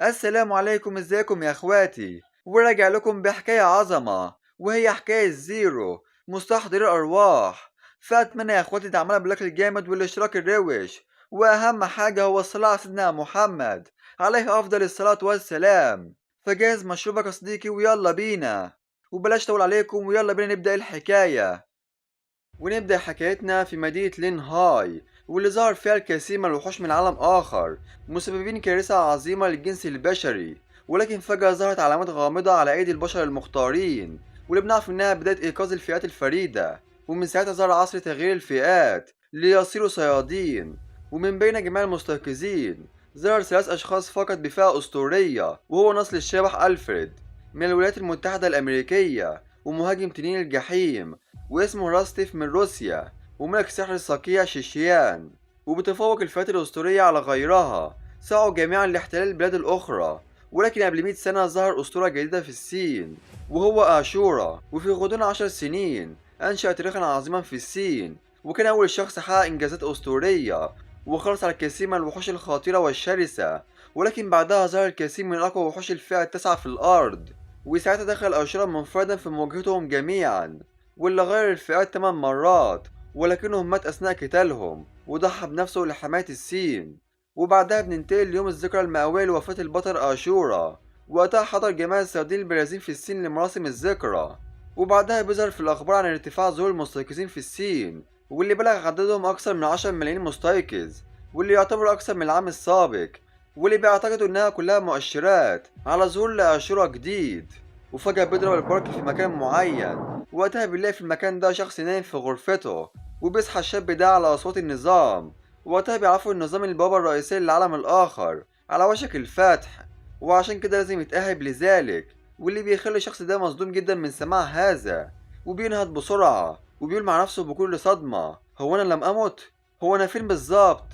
السلام عليكم، ازيكم يا اخواتي؟ وراجع لكم بحكاية عظمة، وهي حكاية زيرو مستحضر الارواح. فاتمنى يا اخواتي دعمنا بال like الجامد والاشتراك الروش، واهم حاجة هو الصلاة على سيدنا محمد عليه افضل الصلاة والسلام. فجهز مشروبك يا صديقي ويلا بينا، وبلاش طول عليكم، ويلا بينا نبدأ الحكاية. ونبدأ حكايتنا في مدينة لينهاي، واللي ظهر فيها الكثير من الوحوش من عالم آخر مسببين كارثة عظيمة للجنس البشري. ولكن فجأة ظهرت علامات غامضة على أيدي البشر المختارين، واللي بنعرف إنها بداية إيقاظ الفئات الفريدة. ومن ساعتها ظهر عصر تغيير الفئات ليصيروا صيادين. ومن بين جميع المستيقظين ظهر 3 أشخاص فقط بفئة أسطورية، وهو نسل الشبح ألفريد من الولايات المتحدة الأمريكية، ومهاجم تنين الجحيم واسمه راستيف من روسيا، وملك سحر الصقيع شيشيان. وبتفوق الفئات الأسطورية على غيرها سعوا جميعا لاحتلال البلاد الأخرى. ولكن قبل 100 سنة ظهر أسطورة جديدة في الصين وهو آشورا، وفي غضون 10 سنين أنشأ تاريخا عظيما في الصين، وكان أول شخص حقق إنجازات أسطورية وخلص على الكثير من الوحوش الخطيرة والشرسة. ولكن بعدها ظهر الكثير من أقوى وحوش الفئة التاسعة في الأرض، وساعتها دخل آشورا منفردا في مواجهتهم جميعا، واللي غير الفئات 8 مرات، ولكنهم مات أثناء قتالهم وضحى بنفسه لحماية الصين. وبعدها بننتقل ليوم الذكرى المئوية لوفاة البطل آشورا، وقتها حضر جميع الصيادين البرازيل في الصين لمراسم الذكرى. وبعدها بيظهر في الأخبار عن ارتفاع ظهور المستيقظين في الصين، واللي بلغ عددهم أكثر من 10 ملايين مستيقظ، واللي يعتبر أكثر من العام السابق، واللي بيعتقدوا إنها كلها مؤشرات على ظهور لآشورا جديد. وفجأة بيضرب البرق في مكان معين، وقتها بنلاقي في المكان ده شخص نايم في غرفته، وبيصحى الشاب ده على أصوات النظام. وقتها بيعرفوا النظام البوابة الرئيسية للعالم الآخر على وشك الفتح، وعشان كده لازم يتأهب لذلك، واللي بيخلي الشخص ده مصدوم جدا من سماع هذا، وبينهض بسرعة وبيقول مع نفسه بكل صدمة: هو أنا لم أمت؟ هو أنا فين بالظبط؟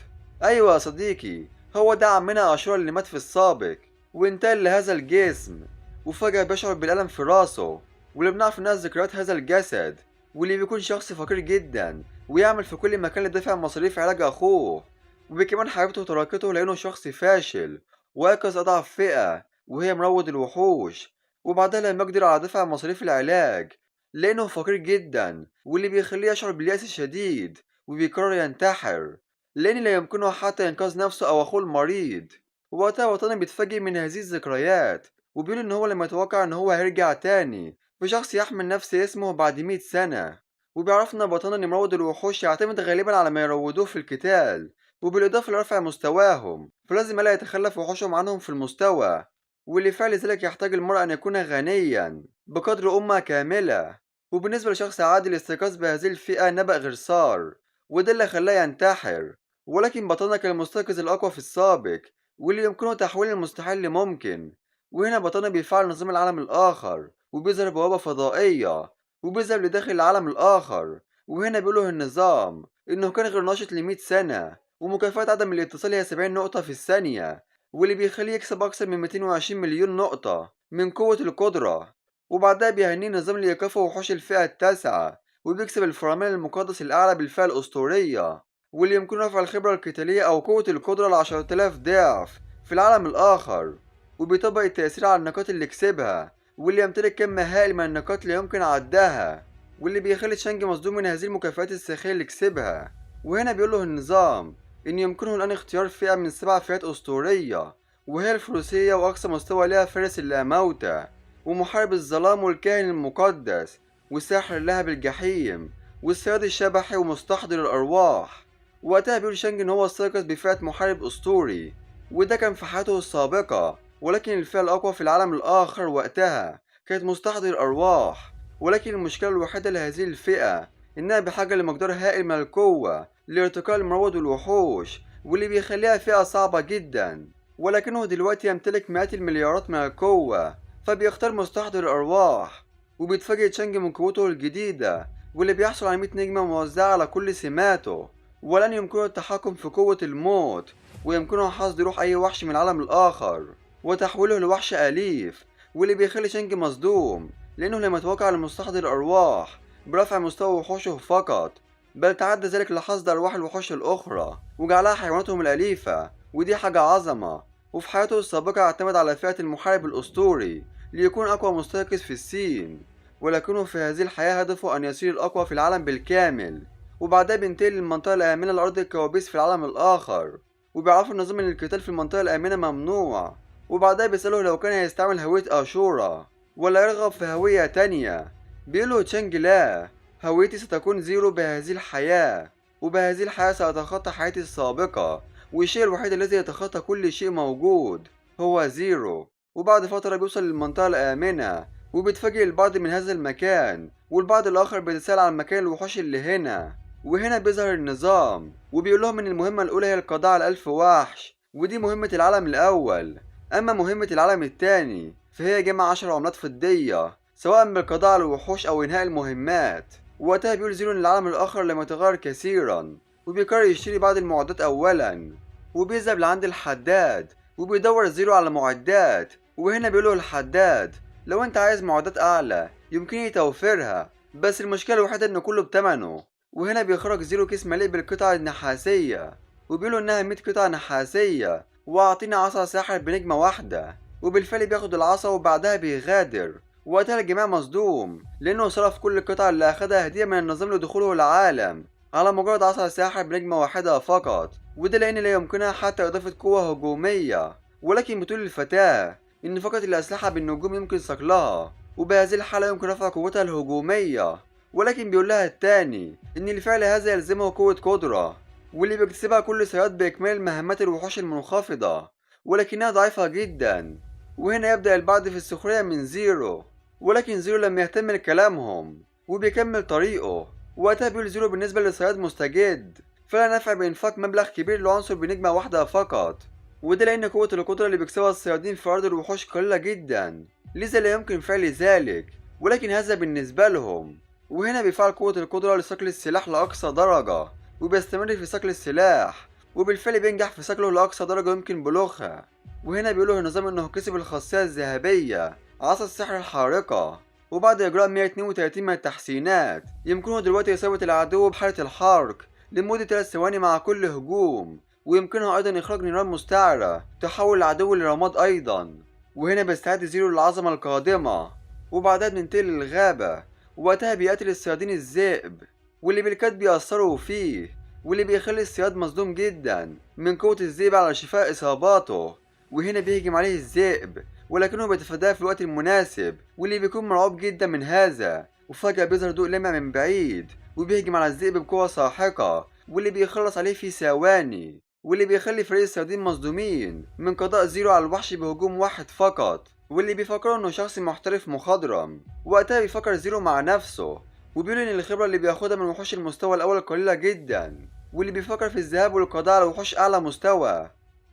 أيوة يا صديقي، هو ده عمنا آشورا اللي مات في السابق وانتقل لهذا الجسم. وفجأة بيشعر بالألم في راسه، واللي بنعرف إنها ذكريات هذا الجسد، واللي بيكون شخص فقير جدا ويعمل في كل مكان لدفع مصاريف علاج أخوه، وكمان حبيبته تركته لأنه شخص فاشل ويقظ أضعف فئة وهي مروض الوحوش. وبعدها لم يقدر على دفع مصاريف العلاج لأنه فقير جدا، واللي بيخليه يشعر باليأس الشديد وبيقرر ينتحر لأن لا يمكنه حتى إنقاذ نفسه أو أخوه المريض. ووقتها وطني بيتفاجئ من هذه الذكريات، وبيقول إن هو لما يتوقع إن هو هيرجع تاني في شخص يحمل نفس اسمه بعد 100 سنة. وبيعرفنا بطلنا إن مروض الوحوش يعتمد غالبا على ما يروضوه في القتال، وبالإضافة لرفع مستواهم، فلازم ألا يتخلف وحوشهم عنهم في المستوى، ولفعل ذلك يحتاج المرء أن يكون غنيا بقدر أمة كاملة. وبالنسبة لشخص عادي الاستيقاظ بهذه الفئة نبأ غير سار، وده اللي خلاه ينتحر. ولكن بطلنا كان المستيقظ الأقوى في السابق، واللي يمكنه تحويل المستحيل لممكن. وهنا بطلنا بيفعل نظام العالم الآخر، وبيظهر بوابة فضائية وبيذهب لداخل العالم الآخر. وهنا بيقوله النظام إنه كان غير نشط ل100 سنة، ومكافأة عدم الاتصال هي 70 نقطة في الثانية، واللي بيخليه يكسب أكثر من 220 مليون نقطة من قوة القدرة. وبعدها بيهنيه النظام لإيقاف وحوش الفئة التاسعة، وبيكسب الفرمان المقدس الأعلى بالفئة الأسطورية، واللي يمكنه رفع الخبرة القتالية أو قوة القدرة ل10,000 ضعف في العالم الآخر. وبيطبق التأثير على النقاط اللي كسبها، واللي يمتلك كم هائل من النقاط لا يمكن عدها، واللي بيخلي تشانج مصدوم من هذه المكافآت الساخرة اللي كسبها. وهنا بيقوله النظام إن يمكنه الآن اختيار فئة من 7 فئات أسطورية، وهي الفروسية وأقصى مستوى لها فارس اللاموتى، ومحارب الظلام والكاهن المقدس، وساحر لهب الجحيم، والصياد الشبحي، ومستحضر الأرواح. وقتها بيقول شانج إن هو استيقظ بفئة محارب أسطوري، وده كان في حياته السابقة، ولكن الفئة الأقوى في العالم الآخر وقتها كانت مستحضر الأرواح. ولكن المشكلة الوحيدة لهذه الفئة إنها بحاجة لمقدار هائل من القوة لارتقاء المروض والوحوش، واللي بيخليها فئة صعبة جدا. ولكنه دلوقتي يمتلك مئات المليارات من القوة، فبيختار مستحضر الأرواح. وبيتفاجئ تشانج من قوته الجديدة، واللي بيحصل على 100 نجمة موزعة على كل سماته، ولن يمكنه التحكم في قوة الموت، ويمكنه حصد روح أي وحش من العالم الآخر وتحويله لوحش أليف، واللي بيخلي شانج مصدوم لأنه لم يتوقع لمستحضر الأرواح برفع مستوى وحوشه فقط، بل تعدى ذلك لحصد أرواح الوحوش الأخرى وجعلها حيواناتهم الأليفة، ودي حاجة عظمة. وفي حياته السابقة اعتمد على فئة المحارب الأسطوري ليكون أقوى مستيقظ في الصين، ولكنه في هذه الحياة هدفه أن يصير الأقوى في العالم بالكامل. وبعدها بينتقل للمنطقة الآمنة لأرض الكوابيس في العالم الآخر، وبيعرفوا النظام إن القتال في المنطقة الآمنة ممنوع. وبعدها بيسأله لو كان هيستعمل هوية آشورا ولا يرغب في هوية تانية. بيقوله تشانج لا، هويتي ستكون زيرو بهذه الحياة، وبهذه الحياة سأتخطى حياتي السابقة، والشيء الوحيد الذي يتخطى كل شيء موجود هو زيرو. وبعد فترة بيوصل للمنطقة الآمنة، وبيتفاجئ البعض من هذا المكان، والبعض الآخر بيتساءل عن مكان الوحوش اللي هنا. وهنا بيظهر النظام وبيقول لهم إن المهمة الأولى هي القضاء على 1000 وحش، ودي مهمة العالم الأول. أما مهمة العالم الثاني فهي جمع 10 عملات فضية، سواء بالقضاء على الوحوش أو إنهاء المهمات. وقتها بيقول زيرو إن العالم الآخر لم يتغير كثيرا، وبيقرر يشتري بعض المعدات أولا. وبيذهب لعند الحداد وبيدور زيرو على معدات، وهنا بيقوله الحداد لو انت عايز معدات أعلى يمكنني توفيرها، بس المشكلة الوحيدة إن كله بتمنه. وهنا بيخرج زيرو كيس مليء بالقطع النحاسية، وبيقولوا إنها 100 قطعة نحاسية، وأعطينا عصا ساحر بنجمة واحدة. وبالفعل بياخد العصا وبعدها بيغادر. وقتها الجميع مصدوم لأنه صرف كل القطع اللي أخدها هدية من النظام لدخوله العالم على مجرد عصا ساحر بنجمة واحدة فقط، وده لأن لا يمكنها حتى إضافة قوة هجومية. ولكن بتقول الفتاة إن فقط الأسلحة بالنجوم يمكن صقلها، وبهذه الحالة يمكن رفع قوتها الهجومية. ولكن بيقول لها التاني إن الفعل هذا يلزمه قوة قدرة، واللي بيكتسبها كل صياد بإكمال مهمات الوحوش المنخفضة، ولكنها ضعيفة جدا. وهنا يبدأ البعض في السخرية من زيرو، ولكن زيرو لم يهتم لكلامهم وبيكمل طريقه. وقتها بيقول زيرو بالنسبة لصياد مستجد فلا نفع بإنفاق مبلغ كبير لعنصر بنجمة واحدة فقط، وده لأن قوة القدرة اللي بيكسبها الصيادين في أرض الوحوش قليلة جدا، لذا لا يمكن فعل ذلك، ولكن هذا بالنسبة لهم. وهنا بيفعل قوة القدرة لصقل السلاح لأقصى درجة، وبيستمر في صقل السلاح، وبالفعل بينجح في صقله لأقصى درجة يمكن بلوغها. وهنا بيقوله النظام إنه كسب الخاصية الذهبية عصا السحر الحارقة، وبعد إجراء 132 من التحسينات يمكنه دلوقتي إصابة العدو بحالة الحرق لمدة 3 ثواني مع كل هجوم، ويمكنه أيضا إخراج نيران مستعرة تحول العدو لرماد أيضا. وهنا بيستعد زيرو للعظمة القادمة. وبعدها بننتقل للغابة، وقتها بيقتل الصيادين الذئب واللي بالكاد بيأثروا فيه، واللي بيخلي الصياد مصدوم جدا من قوة الذئب على شفاء إصاباته. وهنا بيهجم عليه الذئب ولكنه بيتفاداه في الوقت المناسب، واللي بيكون مرعوب جدا من هذا. وفجأة بيظهر ضوء لامع من بعيد وبيهجم على الذئب بقوة ساحقة، واللي بيخلص عليه في ثواني، واللي بيخلي فريق الصيادين مصدومين من قضاء زيرو على الوحش بهجوم واحد فقط، واللي بيفكروا انه شخص محترف مخضرم. وقتها بيفكر زيرو مع نفسه وبيقول ان الخبرة اللي بياخدها من وحوش المستوى الاول قليلة جدا، واللي بيفكر في الذهاب والقضاء على وحوش اعلى مستوى.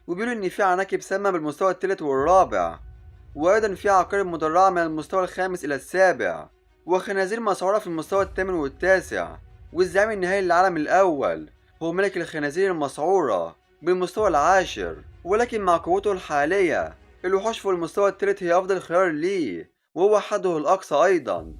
وبيقول ان في عناكب سامة بالمستوى الثالث والرابع، وايضا في عقارب مدرعة من المستوى الخامس الى السابع، وخنازير مسعورة في المستوى الثامن والتاسع، والزعيم النهائي للعالم الاول هو ملك الخنازير المسعورة بالمستوى العاشر. ولكن مع قوته الحالية الوحوش في المستوى الثالث هي أفضل خيار ليه، وهو حده الأقصى أيضا.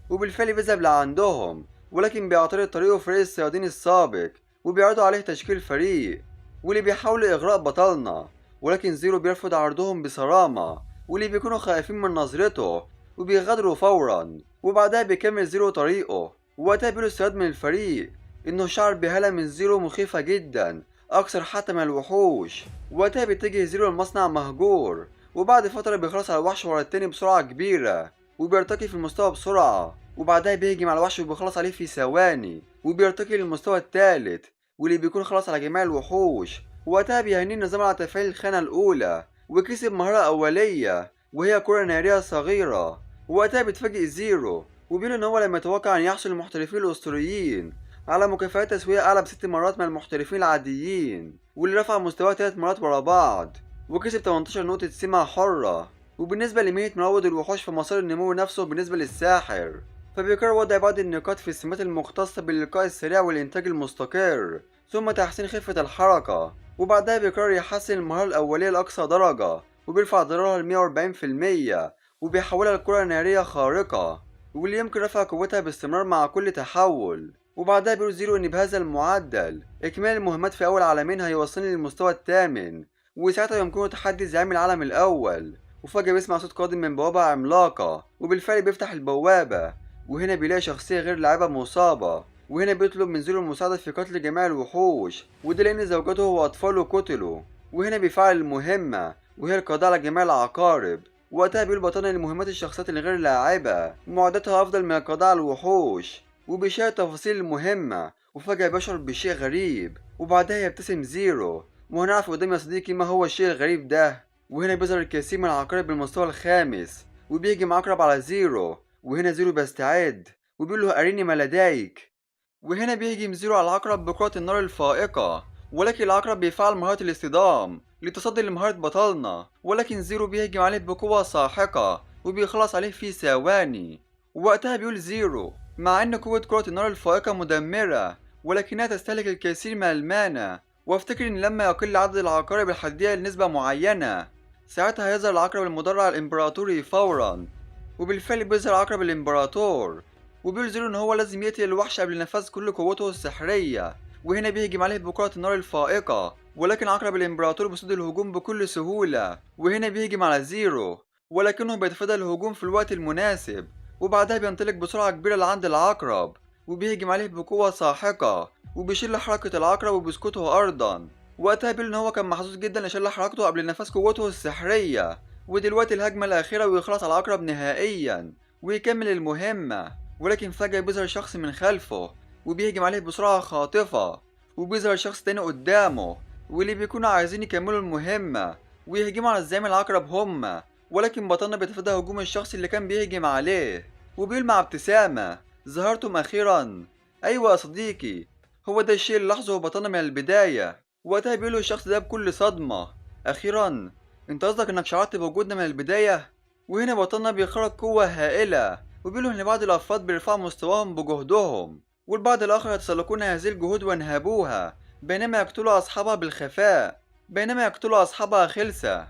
وبالفعل بيذهب لعندهم، ولكن بيعترض طريقه فريق الصيادين السابق وبيعرضوا عليه تشكيل فريق، واللي بيحاولوا إغراء بطلنا، ولكن زيرو بيرفض عرضهم بصرامة، واللي بيكونوا خايفين من نظرته وبيغادروا فورا. وبعدها بيكمل زيرو طريقه. وقتها بيقول الصياد من الفريق إنه شعر بهالة من زيرو مخيفة جدا أكثر حتى من الوحوش. وقتها بيتجه زيرو لمصنع مهجور، وبعد فترة بيخلص على الوحش ورا التاني بسرعة كبيرة، وبيرتقي في المستوى بسرعة. وبعدها بيهجم على الوحش وبيخلص عليه في ثواني، وبيرتقي للمستوى الثالث واللي بيكون خلص على جميع الوحوش. وقتها بيهنيه النظام على تفعيل الخانة الأولى وكسب مهارة أولية وهي كرة نارية صغيرة. وقتها بيتفاجئ زيرو وبيقول إن هو لم يتوقع أن يحصل المحترفين الأسطوريين على مكافآت تسويق أعلى ب6 مرات من المحترفين العاديين، واللي رفع مستواه 3 مرات ورا بعض وكسب 18 نقطة سمة حرة. وبالنسبة لمهنة مروض الوحوش في مسار النمو نفسه بالنسبة للساحر، فبيقرر وضع بعض النقاط في السمات المختصة باللقاء السريع والإنتاج المستقر، ثم تحسين خفة الحركة. وبعدها بيقرر يحسن المهارة الأولية لأقصى درجة وبيرفع ضررها ل 140% وبيحولها لكرة نارية خارقة واللي يمكن رفع قوتها باستمرار مع كل تحول. وبعدها بيقول زيرو إن بهذا المعدل إكمال المهمات في أول عالمين هيوصلني للمستوى الثامن، وساعتها يمكنه تحدي زعيم العالم الأول. وفجأة بيسمع صوت قادم من بوابة عملاقة، وبالفعل بيفتح البوابة، وهنا بيلاقي شخصية غير لاعبة مصابة. وهنا بيطلب من زيرو المساعدة في قتل جميع الوحوش، وده لأن زوجته وأطفاله قتلوا. وهنا بيفعل المهمة وهي القضاء على جميع العقارب. وقتها بيقول بطلنا إن مهمات الشخصيات الغير لاعبة معدتها أفضل من القضاء على الوحوش، وبيشاهد تفاصيل المهمة. وفجأة بيشعر بشيء غريب، وبعدها يبتسم زيرو، وهنعرف قدام يا صديقي ما هو الشيء الغريب ده. وهنا بيظهر الكثير من العقارب بالمستوى الخامس، وبيهجم عقرب على زيرو، وهنا زيرو بيستعد وبيقول له أريني ما لديك. وهنا بيهجم زيرو على العقرب بقوة النار الفائقة، ولكن العقرب بيفعل مهارة الاصطدام لتصدي لمهارة بطلنا، ولكن زيرو بيهجم عليه بقوة ساحقة وبيخلص عليه في ثواني. ووقتها بيقول زيرو مع ان قوة كرة النار الفائقة مدمرة، ولكنها تستهلك الكثير من المانا، وافتكر ان لما يقل عدد العقارب الحديدية لنسبة معينة ساعتها هيظهر العقرب المدرع الامبراطوري فورا. وبالفعل بيظهر عقرب الامبراطور، وبيقول زيرو ان هو لازم يقتل الوحش قبل نفاذ كل قوته السحرية. وهنا بيهجم عليه بكرة النار الفائقة، ولكن عقرب الامبراطور بيصد الهجوم بكل سهولة. وهنا بيهجم على زيرو، ولكنه بيتفادى الهجوم في الوقت المناسب، وبعدها بينطلق بسرعة كبيرة لعند العقرب وبيهجم عليه بقوة ساحقة وبيشيل حركة العقرب وبيسكته أرضا. وقتها بيقول إن هو كان محظوظ جدا لشل حركته قبل نفاذ قوته السحرية، ودلوقتي الهجمة الأخيرة ويخلص على العقرب نهائيا ويكمل المهمة. ولكن فجأة بيظهر شخص من خلفه وبيهجم عليه بسرعة خاطفة، وبيظهر شخص تاني قدامه واللي بيكونوا عايزين يكملوا المهمة ويهجموا على الزعيم العقرب هما، ولكن بطلنا بيتفادى هجوم الشخص اللي كان بيهجم عليه وبيقول مع ابتسامة ظهرتم أخيرا. أيوة يا صديقي، هو ده الشيء اللي لاحظه بطلنا من البداية. وقتها بيقوله الشخص ده بكل صدمة أخيرا، انت قصدك انك شعرت بوجودنا من البداية؟ وهنا بطلنا بيخرج قوة هائلة وبيقولوا ان بعض الأفراد بيرفعوا مستواهم بجهدهم، والبعض الآخر يتسلقون هذه الجهود وينهبوها بينما يقتلوا أصحابها بالخفاء، بينما يقتلوا أصحابها خلسة.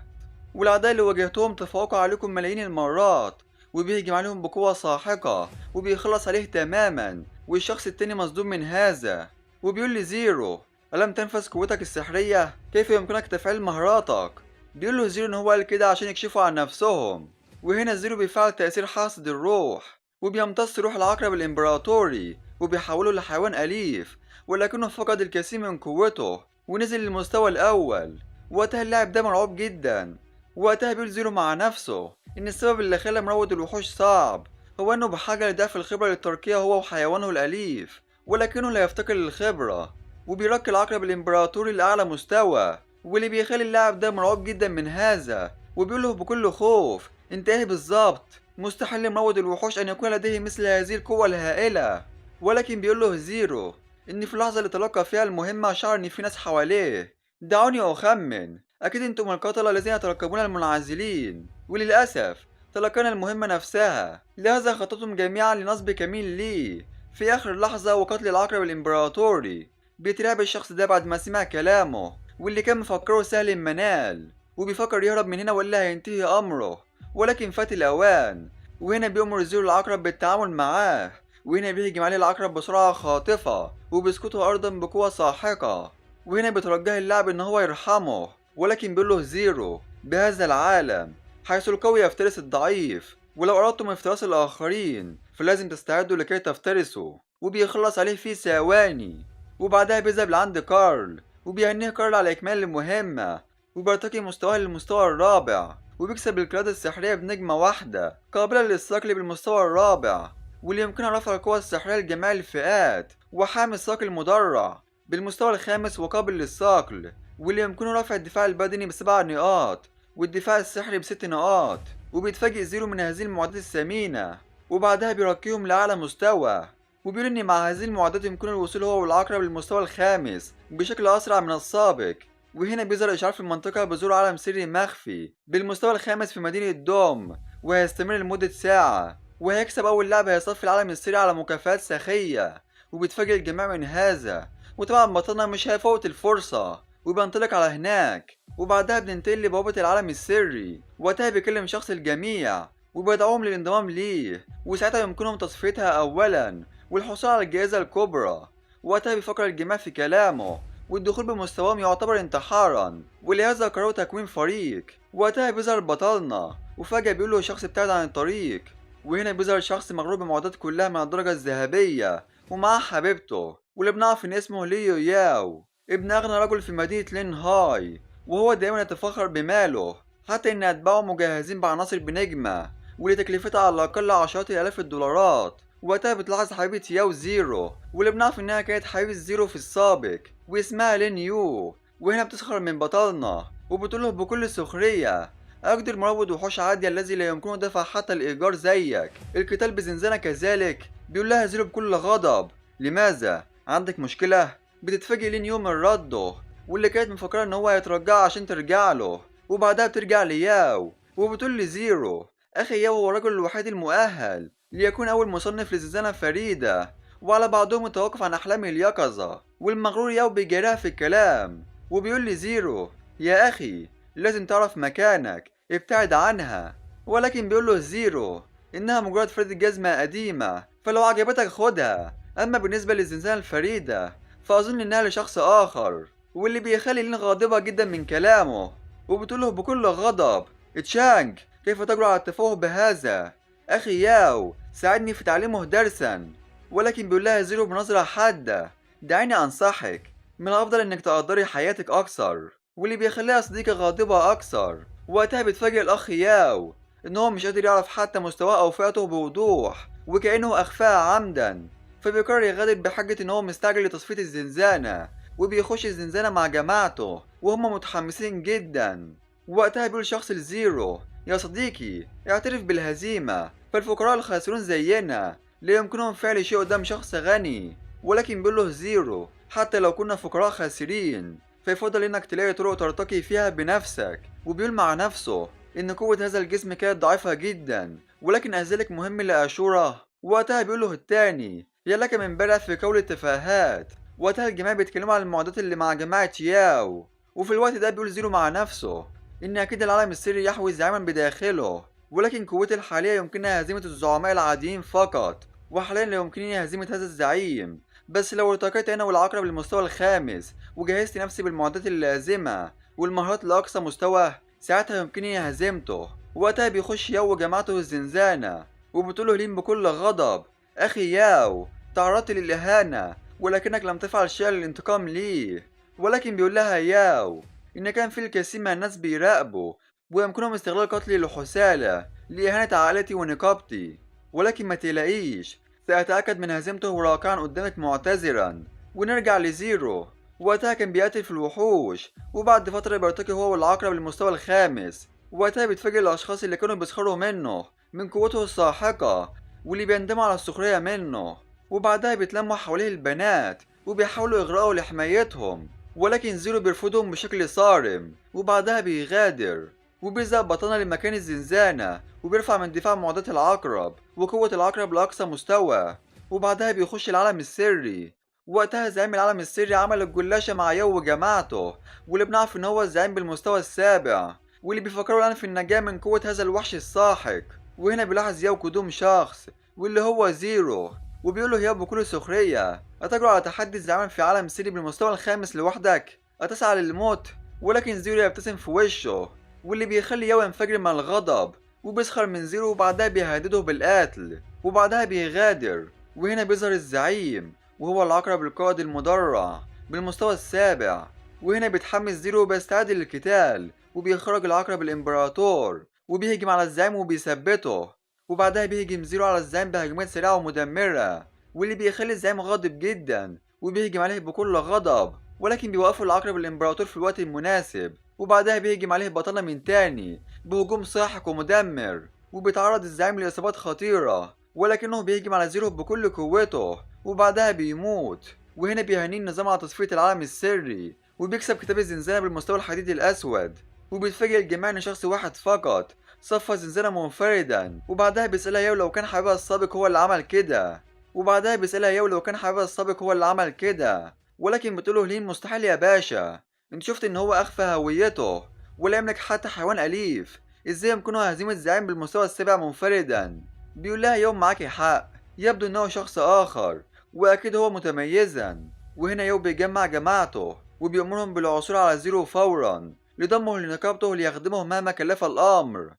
والأعداء اللي واجهتهم تفوقوا عليكم ملايين المرات، وبيهجم عليهم بقوة ساحقة وبيخلص عليه تماما. والشخص التاني مصدوم من هذا وبيقول لزيرو ألم تنفذ قوتك السحرية؟ كيف يمكنك تفعيل مهاراتك؟ بيقول له زيرو إن هو قال كده عشان يكشفوا عن نفسهم. وهنا زيرو بيفعل تأثير حاصد الروح وبيمتص روح العقرب الإمبراطوري وبيحوله لحيوان أليف، ولكنه فقد الكثير من قوته ونزل للمستوى الأول. وقتها اللاعب ده مرعوب جدا. وقتها بيقول زيرو مع نفسه إن السبب اللي خلى مروض الوحوش صعب هو إنه بحاجة لضعف الخبرة للترقية هو وحيوانه الأليف، ولكنه لا يفتقر للخبرة، وبيرقي العقرب الإمبراطوري لأعلى مستوى، واللي بيخلي اللاعب ده مرعوب جدا من هذا. وبيقوله بكل خوف انت ايه بالظبط؟ مستحيل لمروض الوحوش أن يكون لديه مثل هذه القوة الهائلة. ولكن بيقوله زيرو إن في اللحظة اللي تلقى فيها المهمة شعر إن في ناس حواليه. دعوني أخمن، أكيد أنتم القتلة الذين يترقبون المنعزلين، وللأسف تلقينا المهمة نفسها، لهذا خططتم جميعا لنصب كمين لي في آخر لحظة وقتل العقرب الإمبراطوري. بيترعب الشخص ده بعد ما سمع كلامه واللي كان مفكره سهل المنال، وبيفكر يهرب من هنا ولا هينتهي أمره، ولكن فات الأوان. وهنا بيأمر زيرو العقرب بالتعامل معاه، وهنا بيهجم عليه العقرب بسرعة خاطفة وبيسقطه أرضا بقوة ساحقة. وهنا بيترجاه اللاعب إن هو يرحمه، ولكن بيقوله زيرو بهذا العالم حيث القوي يفترس الضعيف، ولو أردتم افتراس الآخرين فلازم تستعدوا لكي تفترسوا. وبيخلص عليه في ثواني. وبعدها بيذهب لعند كارل وبيهنيه كارل على إكمال المهمة، وبيرتقي مستواه للمستوى الرابع، وبيكسب القلادة السحرية بنجمة واحدة قابلة للصقل بالمستوى الرابع، واللي يمكنها رفع القوة السحرية لجميع الفئات، وحامي الصقل المدرع بالمستوى الخامس وقابل للصقل، واللي يمكنه رفع الدفاع البدني ب7 نقاط والدفاع السحري ب6 نقاط. وبيتفاجئ زيرو من هذه المعدات الثمينة، وبعدها بيرقيهم لأعلى مستوى، وبيقول إن مع هذه المعدات يمكنه الوصول هو والعقرب للمستوى الخامس بشكل أسرع من السابق. وهنا بيظهر إشعار في المنطقة بظهور عالم سري مخفي بالمستوى الخامس في مدينة دوم، وهيستمر لمدة ساعة، وهيكسب أول لاعب هيصفي العالم السري على مكافآت سخية. وبيتفاجئ الجميع من هذا، وطبعا بطلنا مش هيفوت الفرصة وبينطلق على هناك. وبعدها بننتقل لبوابة العالم السري، وقتها بيكلم شخص الجميع وبيدعوهم للانضمام ليه، وساعتها يمكنهم تصفيتها أولا والحصول على الجائزة الكبرى. وقتها بيفكر الجميع في كلامه، والدخول بمستواهم يعتبر انتحارا، ولهذا قرروا تكوين فريق. وقتها بيظهر بطلنا وفجأة بيقول له شخص ابتعد عن الطريق، وهنا بيظهر شخص مغرور بمعدات كلها من الدرجة الذهبية ومعاه حبيبته واللي بنعرف ان اسمه ليو ياو، ابن اغنى رجل في مدينة لينهاي، وهو دايما يتفاخر بماله حتى ان اتباعه مجهزين بعناصر بنجمة واللي تكلفتها على الاقل عشرات الالاف الدولارات. وقتها بتلاحظ حبيبة ياو زيرو واللي بنعرف انها كانت حبيبة زيرو في السابق واسمها لين يو، وهنا بتسخر من بطلنا وبتقوله بكل سخرية أقدر مروض وحوش عادية الذي لا يمكنه دفع حتى الإيجار زيك القتال بزنزانة كذلك. بيقول لها زيرو بكل غضب لماذا؟ عندك مشكلة؟ بتتفاجئ لين يو من رده واللي كانت مفكرة إن هو هيترجعها عشان ترجع له، وبعدها بترجع لياو وبتقول لزيرو أخي ياو هو الرجل الوحيد المؤهل ليكون أول مصنف لزنزانة فريدة، وعلى بعضهم التوقف عن أحلام اليقظة. والمغرور ياو بيجاريها في الكلام وبيقول لزيرو يا أخي لازم تعرف مكانك، ابتعد عنها. ولكن بيقول له زيرو إنها مجرد فردة جزمة قديمة فلو عجبتك خدها، أما بالنسبة للزنزانة الفريدة فأظن إنها لشخص آخر. واللي بيخلي لين غاضبة جدا من كلامه وبتقوله بكل غضب تشانج كيف تجرؤ على التفوه بهذا؟ أخي ياو ساعدني في تعليمه درسا. ولكن بيقول لها زيرو بنظرة حادة دعيني أنصحك، من الأفضل إنك تقدري حياتك أكثر، واللي بيخليها صديقة غاضبة أكثر. وقتها بيتفاجئ الأخ ياو إن هو مش قادر يعرف حتى مستواه أو فئته بوضوح وكأنه أخفاها عمدا، فبيقرر يغادر بحجة إن هو مستعجل لتصفية الزنزانة، وبيخش الزنزانة مع جماعته وهم متحمسين جدا. وقتها بيقول شخص لزيرو يا صديقي اعترف بالهزيمة، فالفقراء الخاسرون زينا لا يمكنهم فعل شيء قدام شخص غني. ولكن بيقول له زيرو حتى لو كنا فقراء خاسرين فيفضل انك تلاقي طرق ترتقي فيها بنفسك. وبيقول مع نفسه ان قوة هذا الجسم كانت ضعيفة جدا ولكن ذلك مهم لأشورة. وقتها بيقول له التاني يا لك من بلع في قول التفاهات. وقتها الجماعة بيتكلموا عن المعدات اللي مع جماعة ياو، وفي الوقت ده بيقول زيرو مع نفسه إن أكيد العالم السري يحوي زعيما بداخله، ولكن قوتي الحالية يمكنها هزيمة الزعماء العاديين فقط، وحاليا لا يمكنني هزيمة هذا الزعيم، بس لو ارتقيت أنا والعقرب للمستوى الخامس وجهزت نفسي بالمعدات اللازمة والمهارات لأقصى مستوى ساعتها يمكنني هزيمته. وقتها بيخش ياو وجماعته الزنزانة وبتقوله لين بكل غضب أخي ياو تعرضت للإهانة ولكنك لم تفعل شيئا للانتقام لي. ولكن بيقول لها ياو إن كان في الكثير من الناس بيراقبوا ويمكنهم استغلال قتلي لحثالة لإهانة عائلتي ونقابتي، ولكن ما تقلقيش سأتأكد من هزيمته وراكعا قدامك معتذرا. ونرجع لزيرو وقتها كان بيقتل في الوحوش، وبعد فترة بيرتقي هو والعقرب للمستوى الخامس. وقتها بيتفاجئ الأشخاص اللي كانوا بيسخروا منه من قوته الساحقة واللي بيندموا على السخرية منه، وبعدها بيتلموا حواليه البنات وبيحاولوا إغراءه لحمايتهم، ولكن زيرو بيرفضهم بشكل صارم. وبعدها بيغادر وبيزق بطلنا لمكان الزنزانة وبيرفع من دفاع معدات العقرب وقوة العقرب لأقصى مستوى، وبعدها بيخش العالم السري. وقتها زعيم العالم السري عمل الجلاشة مع ياو وجماعته واللي بنعرف إن هو الزعيم بالمستوى السابع، واللي بيفكروا الآن في النجاة من قوة هذا الوحش الساحق. وهنا بيلاحظ ياو قدوم شخص واللي هو زيرو، وبيقول له ياو بكل سخرية أتجرؤ على تحدي الزعيم في عالم سري بالمستوى الخامس لوحدك؟ أتسعى للموت؟ ولكن زيرو يبتسم في وشه واللي بيخلي ياو ينفجر من الغضب وبيسخر من زيرو، وبعدها بيهدده بالقتل وبعدها بيغادر. وهنا بيظهر الزعيم وهو العقرب القائد المدرع بالمستوى السابع، وهنا بيتحمس زيرو وبيستعد للقتال وبيخرج العقرب الامبراطور وبيهجم على الزعيم وبيثبته، وبعدها بيهجم زيرو على الزعيم بهجمات سريعة ومدمرة واللي بيخلي الزعيم غاضب جدا وبيهجم عليه بكل غضب، ولكن بيوقفوا العقرب الامبراطور في الوقت المناسب. وبعدها بيهجم عليه بطلنا من تاني بهجوم ساحق ومدمر، وبيتعرض الزعيم لإصابات خطيرة ولكنه بيهجم على زيرو بكل قوته وبعدها بيموت. وهنا بيهنيه النظام على تصفية العالم السري وبيكسب كتاب الزنزانة بالمستوى الحديدي الأسود، وبيتفاجئ الجميع إن شخص واحد فقط صفى زنزانة منفردا. وبعدها بيسألها ياو لو كان حبيبها السابق هو اللي عمل كده، وبعدها بيسألها ياو لو كان حبيبها السابق هو اللي عمل كده، ولكن بتقوله لين مستحيل يا باشا، انت شفت ان هو اخفى هويته ولا يملك حتى حيوان اليف، ازاي يمكنه هزيمة زعيم بالمستوى السابع منفردا؟ بيقول لها يوم معاكي حق، يبدو انه شخص اخر واكيد هو متميزا. وهنا يو بيجمع جماعته وبيأمرهم بالعثور على زيرو فورا لضمه لنقابته ليخدمه مهما كلف الأمر.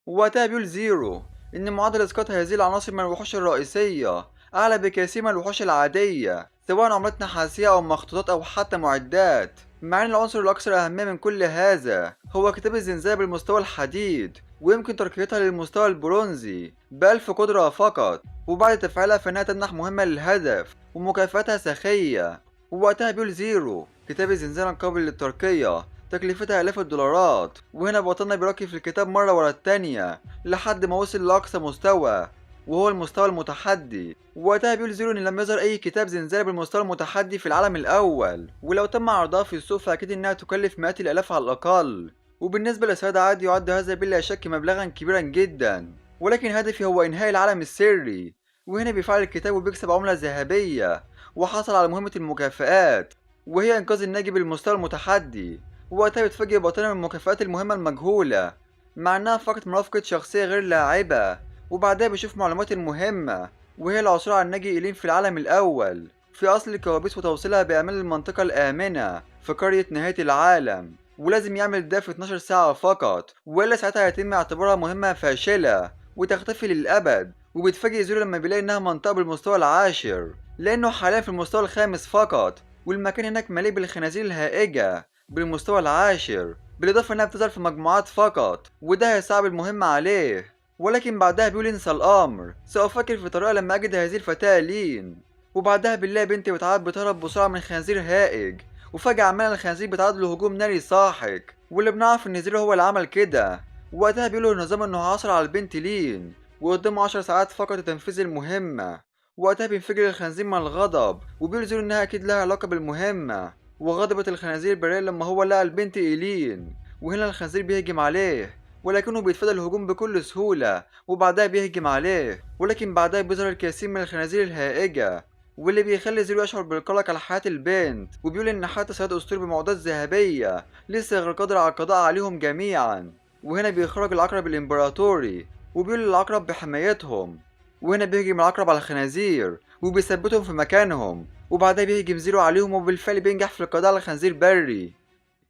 ووقتها بيقول زيرو إن معدل إسقاط هذه العناصر من الوحوش الرئيسية أعلى بكثير من الوحوش العادية، سواء عملات نحاسية أو مخطوطات أو حتى معدات، مع أن العنصر الأكثر أهمية من كل هذا هو كتاب الزنزانة بالمستوى الحديد، ويمكن ترقيتها للمستوى البرونزي ب1000 قدرة فقط، وبعد تفعيلها فإنها تمنح مهمة للهدف ومكافأتها سخية. ووقتها بيقول زيرو كتاب الزنزانة القابل للترقية تكلفتها آلاف الدولارات، وهنا بطلنا بيرقي في الكتاب مرة ورا التانية لحد ما وصل لأقصى مستوى وهو المستوى المتحدي. وقتها بيقول زيرو إن لم يظهر أي كتاب زنزانة بالمستوى المتحدي في العالم الأول، ولو تم عرضها في السوق فأكيد إنها تكلف مئات الآلاف على الأقل، وبالنسبة لسيد عادي يعد هذا بلا شك مبلغا كبيرا جدا، ولكن هدفي هو إنهاء العالم السري. وهنا بيفعل الكتاب وبيكسب عملة ذهبية وحصل على مهمة المكافآت وهي إنقاذ الناجي بالمستوى المتحدي. وقتها بيتفاجئ بطلنا من مكافآت المهمة المجهولة مع إنها فقط مرافقة شخصية غير لاعبة، وبعدها بيشوف معلومات المهمة وهي العثور على الناجي إيلين في العالم الأول في أصل الكوابيس وتوصيلها بأمان للمنطقة الآمنة في قرية نهاية العالم، ولازم يعمل ده في 12 ساعة فقط، وإلا ساعتها هيتم اعتبارها مهمة فاشلة وتختفي للأبد. وبيتفاجئ زيرو لما بيلاقي إنها منطقة بالمستوى العاشر لأنه حاليا في المستوى الخامس فقط، والمكان هناك مليء بالخنازير الهائجة بالمستوى العاشر، بالإضافة إنها بتظهر في مجموعات فقط وده هيصعب المهمة عليه. ولكن بعدها بيقول انسى الأمر، سأفكر في طريقة لما أجد هذه الفتاة لين. وبعدها بنلاقي بنت بتعاد بتهرب بسرعة من خنزير هائج، وفجأة عمال الخنزير بيتعرض لهجوم ناري ساحق، واللي بنعرف إن زيرو هو اللي عمل كده. وقتها بيقولوا النظام إنه عثر على البنت لين وقدامه 10 ساعات فقط لتنفيذ المهمة. وقتها بينفجر الخنزير من الغضب وبيقول زيرو إنها أكيد لها علاقة بالمهمة، وغضبت الخنازير البرية لما هو لقى البنت إيلين. وهنا الخنزير بيهجم عليه ولكنه بيتفادى الهجوم بكل سهولة، وبعدها بيهجم عليه، ولكن بعدها بيظهر الكثير من الخنازير الهائجة واللي بيخلي زيرو يشعر بالقلق على حياة البنت، وبيقول إن حتى صياد أسطوري بمعدات ذهبية لسه غير قادر على القضاء عليهم جميعا. وهنا بيخرج العقرب الإمبراطوري وبيقول للعقرب بحمايتهم، وهنا بيهجم العقرب على الخنازير وبيثبتهم في مكانهم، وبعدها بيهجم زيرو عليهم وبالفعل بينجح في القضاء على الخنزير بري،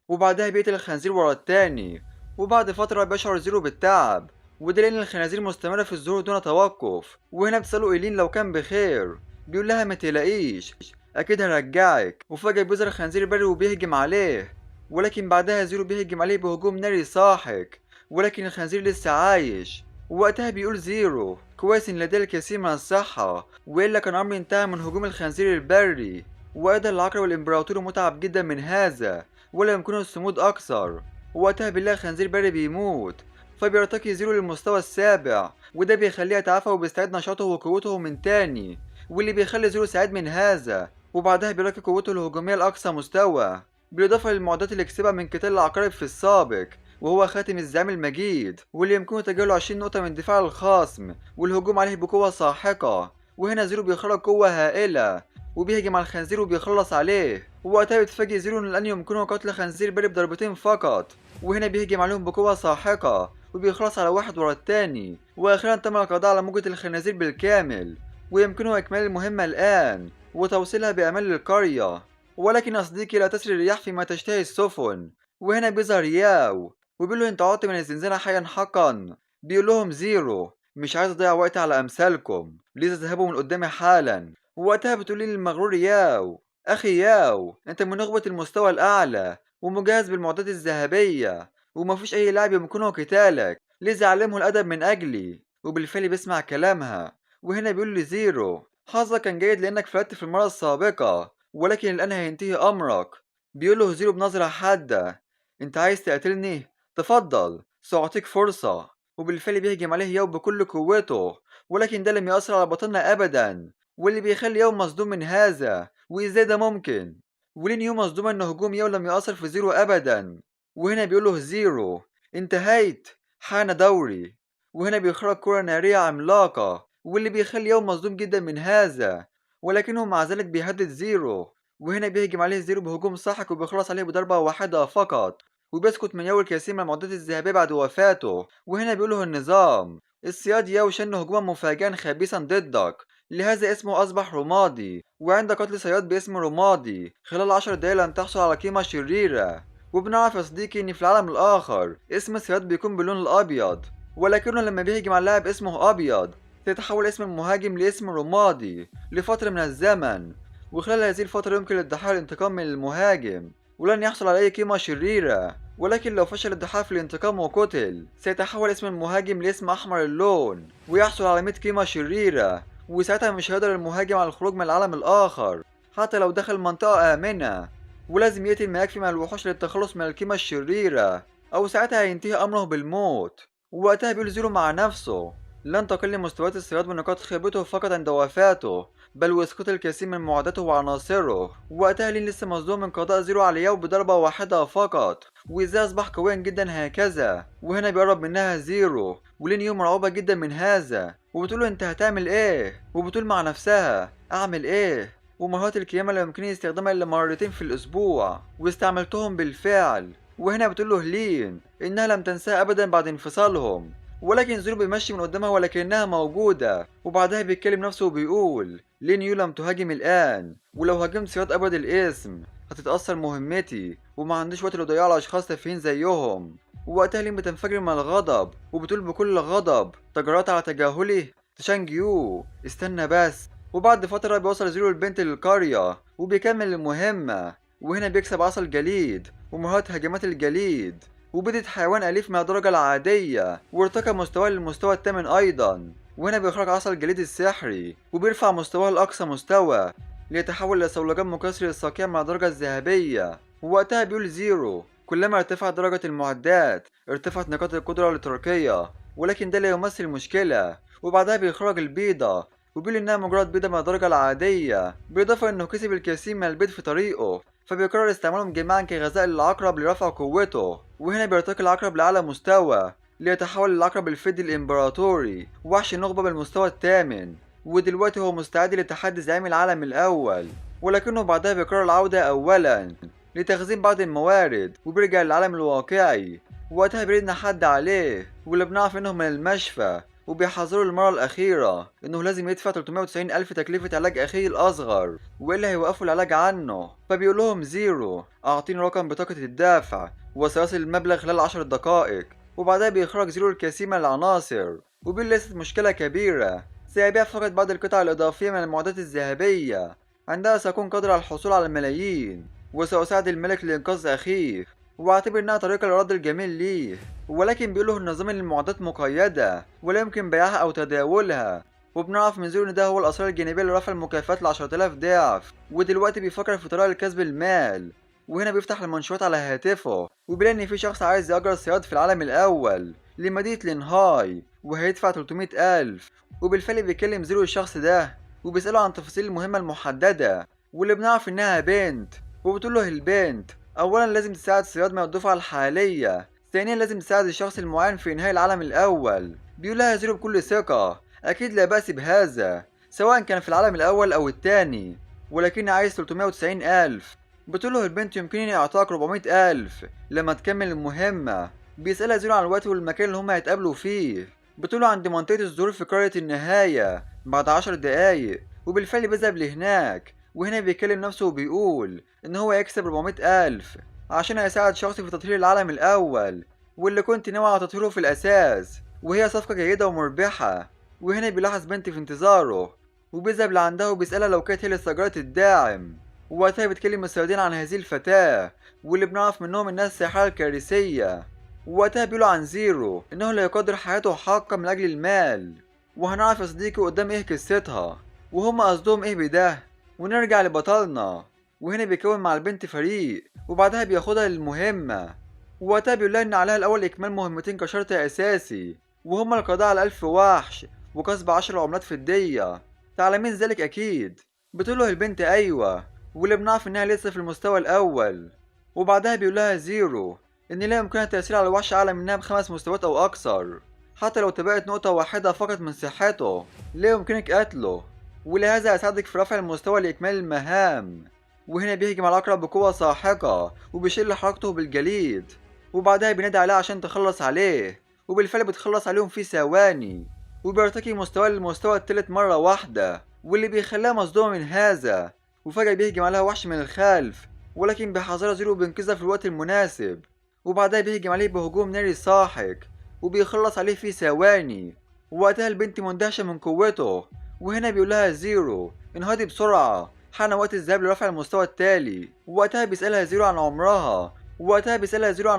وبعدها بيقتل الخنزير ورا التاني. وبعد فترة بيشعر زيرو بالتعب، وده لأن الخنازير مستمرة في الظهور دون توقف. وهنا بتسأله إيلين لو كان بخير، بيقول لها ما تقلقيش أكيد هرجعك. وفجأة بيظهر خنزير بري وبيهجم عليه، ولكن بعدها زيرو بيهجم عليه بهجوم ناري ساحق، ولكن الخنزير لسه عايش. ووقتها بيقول زيرو كويس إن لديه الكثير من الصحة، وإلا كان أمري انتهى من هجوم الخنزير البري. وأيضا العقرب الإمبراطوري متعب جدا من هذا ولا يمكنه الصمود أكثر. ووقتها بالله خنزير بري بيموت، فبيرتقي زيرو للمستوى السابع، وده بيخليه يتعافى وبيستعيد نشاطه وقوته من تاني، واللي بيخلي زيرو سعيد من هذا. وبعدها بيرقي قوته الهجومية لأقصى مستوى، بالإضافة للمعدات اللي كسبها من قتال العقارب في السابق، وهو خاتم الزعيم المجيد واللي يمكنه تجاهل 20 نقطة من دفاع الخصم والهجوم عليه بقوة ساحقة. وهنا زيرو بيخرج قوة هائلة وبيهجم على الخنزير وبيخلص عليه. ووقتها بيتفاجئ زيرو إنه الآن يمكنه قتل خنزير بري بضربتين فقط، وهنا بيهجم عليهم بقوة ساحقة وبيخلص على واحد ورا التاني. وأخيرا تم القضاء على موجة الخنازير بالكامل، ويمكنه إكمال المهمة الآن وتوصيلها بأمان للقرية. ولكن يا صديقي لا تسري الرياح فيما تشتهي السفن. وهنا بيظهر ياو وبيقول له انت عدت من الزنزانة حيا حقا. بيقول لهم زيرو مش عايز اضيع وقتي على امثالكم، لذا اذهبوا من قدامي حالا. ووقتها بتقول لي للمغرور ياو اخي ياو انت من نخبة المستوى الاعلى ومجهز بالمعدات الذهبية ومفيش اي لاعب يمكنه قتالك، لذا علمه الادب من اجلي. وبالفعل بيسمع كلامها. وهنا بيقول لزيرو حظك كان جيد لانك فلتت في المرة السابقة، ولكن الان هينتهي امرك. بيقول له زيرو بنظرة حادة انت عايز تقتلني؟ تفضل سأعطيك فرصة. وبالفعل بيهجم عليه ياو بكل قوته، ولكن ده لم يأثر على بطلنا أبدا، واللي بيخلي ياو مصدوم من هذا وإزاي ده ممكن. ولين يو مصدوم إن هجوم ياو لم يأثر في زيرو أبدا. وهنا بيقول له زيرو انتهيت، حان دوري. وهنا بيخرج كرة نارية عملاقة، واللي بيخلي ياو مصدوم جدا من هذا، ولكنه مع ذلك بيهدد زيرو. وهنا بيهجم عليه زيرو بهجوم ساحق وبيخلص عليه بضربة واحدة فقط، وبيسقط من ياو الكثير من المعدات الذهبية بعد وفاته. وهنا بيقوله النظام الصياد ياو شن هجوما مفاجئا خبيثا ضدك، لهذا اسمه أصبح رمادي. وعند قتل صياد باسم رمادي خلال 10 دقايق لن تحصل على قيمة شريرة. وبنعرف يا صديقي إن في العالم الآخر اسم الصياد بيكون باللون الأبيض، ولكنه لما بيهجم على اللاعب اسمه أبيض سيتحول اسم المهاجم لاسم رمادي لفترة من الزمن، وخلال هذه الفترة يمكن للضحايا الانتقام من المهاجم ولن يحصل على أي قيمة شريرة. ولكن لو فشل الضحايا في الانتقام وقتل سيتحول اسم المهاجم لاسم أحمر اللون ويحصل على 100 قيمة شريرة، وساعتها مش هيقدر المهاجم على الخروج من العالم الآخر حتى لو دخل منطقة آمنة، ولازم يقتل ما يكفي من الوحوش للتخلص من القيمة الشريرة أو ساعتها هينتهي أمره بالموت. ووقتها بيقول زيرو مع نفسه لن تقل مستويات الصياد ونقاط خبرته فقط عند وفاته، بل وسقوط الكثير من معداته وعناصره. وقتها لين لسه مصدوم من قضاء زيرو على ياو بضربة واحدة فقط، وازاي أصبح قويا جدا هكذا. وهنا بيقرب منها زيرو، ولين يو مرعوبة جدا من هذا وبتقوله انت هتعمل ايه، وبتقول مع نفسها اعمل ايه، ومهارات القيامة لا يمكنني استخدامها الا مرتين في الاسبوع واستعملتهم بالفعل. وهنا بتقوله لين انها لم تنساها ابدا بعد انفصالهم، ولكن زيرو بيمشي من قدامها ولكنها موجودة. وبعدها بيتكلم نفسه وبيقول لين يو لم تهاجم الآن، ولو هاجمت صياد أبد الاسم هتتأثر مهمتي وما عنديش وقت لضياع على أشخاص تافهين زيهم. ووقتها لين بتنفجر من الغضب وبتقول بكل غضب تجرأت على تجاهلي تشانج يو، استنى بس. وبعد فترة بيوصل زيرو البنت للقرية وبيكمل المهمة، وهنا بيكسب عصا الجليد ومهارة هجمات الجليد وبدت حيوان أليف من الدرجة العادية وارتقى مستواه للمستوى الثامن أيضا. وهنا بيخرج عصا الجليد السحري وبيرفع مستواه لأقصى مستوى ليتحول لصولجان مكسر الصقيع مع الدرجة الذهبية. ووقتها بيقول زيرو كلما ارتفعت درجة المعدات ارتفعت نقاط القدرة للترقية، ولكن ده لا يمثل مشكلة. وبعدها بيخرج البيضة وبيقول إنها مجرد بيضة من الدرجة العادية، بالإضافة إنه كسب الكثير من البيض في طريقه، فبيقرر استعمالهم جميعا كغذاء للعقرب لرفع قوته. وهنا بيرتقي العقرب لأعلى مستوى ليتحول للعقرب الفضي الإمبراطوري وحش النخبة بالمستوى الثامن، ودلوقتي هو مستعد لتحدي زعيم العالم الأول. ولكنه بعدها بيقرر العودة أولا لتخزين بعض الموارد وبيرجع للعالم الواقعي. وقتها بيرن حد عليه واللي بنعرف إنه من المشفى، وبيحذره المرة الأخيرة إنه لازم يدفع 390 ألف تكلفة علاج أخيه الأصغر وإلا هيوقفوا العلاج عنه. فبيقول لهم زيرو أعطيني رقم بطاقة الدافع وسيصل المبلغ خلال 10 دقائق. وبعدها بيخرج زيرو الكثير من العناصر وبيقول ليست مشكلة كبيرة، سيبيع فقط بعض القطع الإضافية من المعدات الذهبية، عندها سأكون قادر على الحصول على الملايين وسأساعد الملك لإنقاذ أخيه، واعتبر إنها طريقة لرد الجميل ليه. ولكن بيقوله النظام إن المعدات مقيدة ولا يمكن بيعها أو تداولها. وبنعرف من زيرو إن ده هو الآثار الجانبية لرفع المكافآت ل10,000 ضعف، ودلوقتي بيفكر في طريقة لكسب المال. وهنا بيفتح المنشورات على هاتفه وبيلاقي إن في شخص عايز يأجر الصياد في العالم الأول لمدينة لينهاي وهيدفع 300,000. وبالفعل بيكلم زيرو الشخص ده وبيسأله عن تفاصيل المهمة المحددة، واللي بنعرف إنها بنت. وبتقول له البنت أولا لازم تساعد الصياد من الدفعة الحالية، ثانيا لازم تساعد الشخص المعين في إنهاء العالم الأول. بيقول لها زيرو بكل ثقة أكيد لا بأس بهذا سواء كان في العالم الأول أو الثاني، ولكن عايز 390,000. بتقول له البنت يمكنني إعطائك 400,000 لما تكمل المهمة. بيسألها زيرو عن الوقت والمكان اللي هما هيتقابلوا فيه، بتقول له عند منطقة الظهور في قرية النهاية بعد 10 دقايق، وبالفعل بيذهب لهناك. وهنا بيكلم نفسه وبيقول إن هو يكسب 400,000 عشان هيساعد شخص في تطهير العالم الأول واللي كنت ناوي على تطهيره في الأساس، وهي صفقة جيدة ومربحة. وهنا بيلاحظ بنت في انتظاره وبيذهب لعندها وبيسألها لو كانت هي اللي استأجرت الداعم. ووقتها بيتكلم الصيادين عن هذه الفتاة واللي بنعرف منهم إنها الساحرة الكارثية. ووقتها بيقولوا عن زيرو إنه لا يقدر حياته حقا من أجل المال، وهنعرف يا صديقي قدام إيه قصتها وهم قصدهم إيه بده. ونرجع لبطلنا، وهنا بيكون مع البنت فريق وبعدها بياخدها للمهمة. ووقتها بيقول لها إن عليها الأول إكمال مهمتين كشرط أساسي، وهما القضاء على 1000 وحش وكسب 10 عملات فضية، تعلمين ذلك أكيد؟ بتقوله البنت أيوة، واللي بنعرف إنها لسه في المستوى الأول. وبعدها بيقول لها زيرو إن لا يمكنها التأثير على الوحش أعلى منها ب5 مستويات أو أكثر، حتى لو تبقت نقطة واحدة فقط من صحته لا يمكنك قتله، ولهذا أساعدك في رفع المستوى لإكمال المهام. وهنا بيهجم على العقرب بقوة ساحقة وبيشل حركته بالجليد، وبعدها بينادي عليها عشان تخلص عليه، وبالفعل بتخلص عليهم في ثواني، وبيرتقي مستواه للمستوى الثالث مرة واحدة. واللي بيخليها مصدومة من هذا. وفجأة بيهجم عليها وحش من الخلف، ولكن بيحذرها زيرو وبينقذها في الوقت المناسب. وبعدها بيهجم عليه بهجوم ناري ساحق وبيخلص عليه في ثواني. ووقتها البنت مندهشة من قوته، وهنا بيقولها زيرو انهضي بسرعة، حان وقت الذهاب لرفع المستوى التالي. ووقتها بيسألها زيرو عن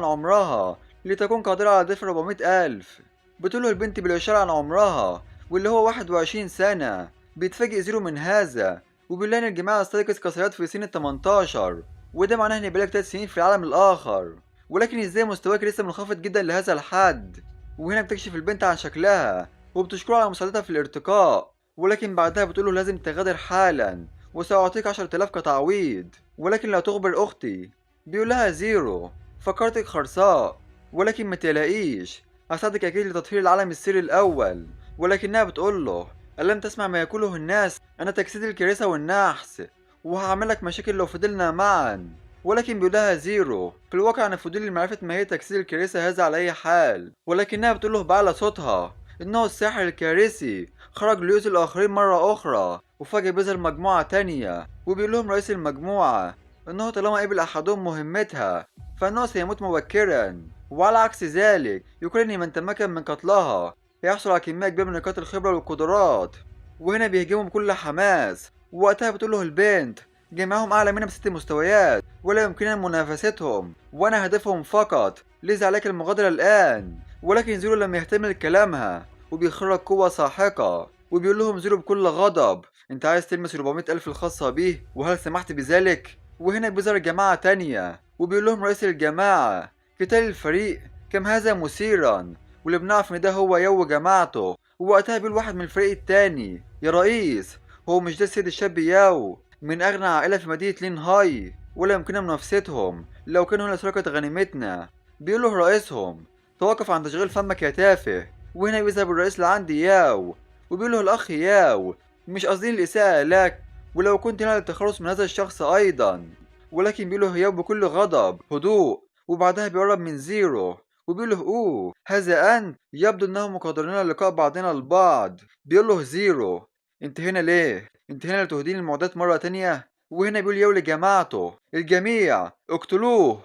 عمرها، لتكون قادرة على دفع 400,000. بتقوله البنت بالإشارة عن عمرها واللي هو 21 سنة. بيتفاجئ زيرو من هذا وبيقول لها إن الجماعة استيقظ كسرات في سن 18، وده معناه إن بقالك 3 سنين في العالم الآخر، ولكن إزاي مستواك لسه منخفض جدا لهذا الحد؟ وهنا بتكشف البنت عن شكلها وبتشكره على مساعدتها في الارتقاء، ولكن بعدها بتقوله لازم تغادر حالا وسأعطيك 10,000 كتعويض، ولكن لا تخبر أختي. بيقول لها زيرو فكرتك خرساء، ولكن ما تقلقيش هساعدك أكيد لتطهير العالم السري الأول. ولكنها بتقوله ألم تسمع ما يقوله الناس؟ أنا تجسيد الكارثة والنحس، وهعملك مشاكل لو فضلنا معا. ولكن بيقولها زيرو في الواقع أنا فضولي لمعرفة ما هي تجسيد الكارثة هذا على أي حال. ولكنها بتقوله بأعلى صوتها إنه الساحر الكارثي خرج ليؤذي الآخرين مرة أخرى. وفجأة بيظهر مجموعة تانية وبيقول لهم رئيس المجموعة إنه طالما قبل أحدهم مهمتها فإنه سيموت مبكرا، وعلى عكس ذلك يقول إن من تمكن من قتلها هيحصل على كمية كبيرة من نقاط الخبرة والقدرات. وهنا بيهجموا بكل حماس. ووقتها بتقول له البنت جميعهم أعلى منا ب6 مستويات ولا يمكننا منافستهم، وأنا هدفهم فقط، لذا عليك المغادرة الآن. ولكن زيرو لم يهتم لكلامها وبيخرج قوة ساحقة، وبيقول لهم زيرو بكل غضب أنت عايز تلمس 400,000 الخاصة به، وهل سمحت بذلك؟ وهنا بيظهر جماعة تانية وبيقول لهم رئيس الجماعة قتال الفريق كم هذا مثيرا، واللي بنعرف ان ده هو يو جماعته. ووقتها بيقول واحد من الفريق التاني يا رئيس هو مش ده السيد الشاب ياو من اغنى عائلة في مدينة لين هاي، ولا يمكننا منافستهم لو كانوا هنا سرقة غنيمتنا. بيقول له رئيسهم توقف عن تشغيل فمك يا تافه. وهنا بيذهب الرئيس لعند ياو وبيقول له الاخ ياو مش قصدي الاساءة لك، ولو كنت هنا للتخلص من هذا الشخص ايضا. ولكن بيقول له ياو بكل غضب هدوء. وبعدها بيقرب من زيرو وبيقول له اوه هذا انت، يبدو انهم مقدرين على لقاء بعضنا البعض. بيقول له زيرو انت هنا ليه؟ انت هنا لتهديني المعدات مرة تانية؟ وهنا بيقول ياو لجماعته الجميع اقتلوه.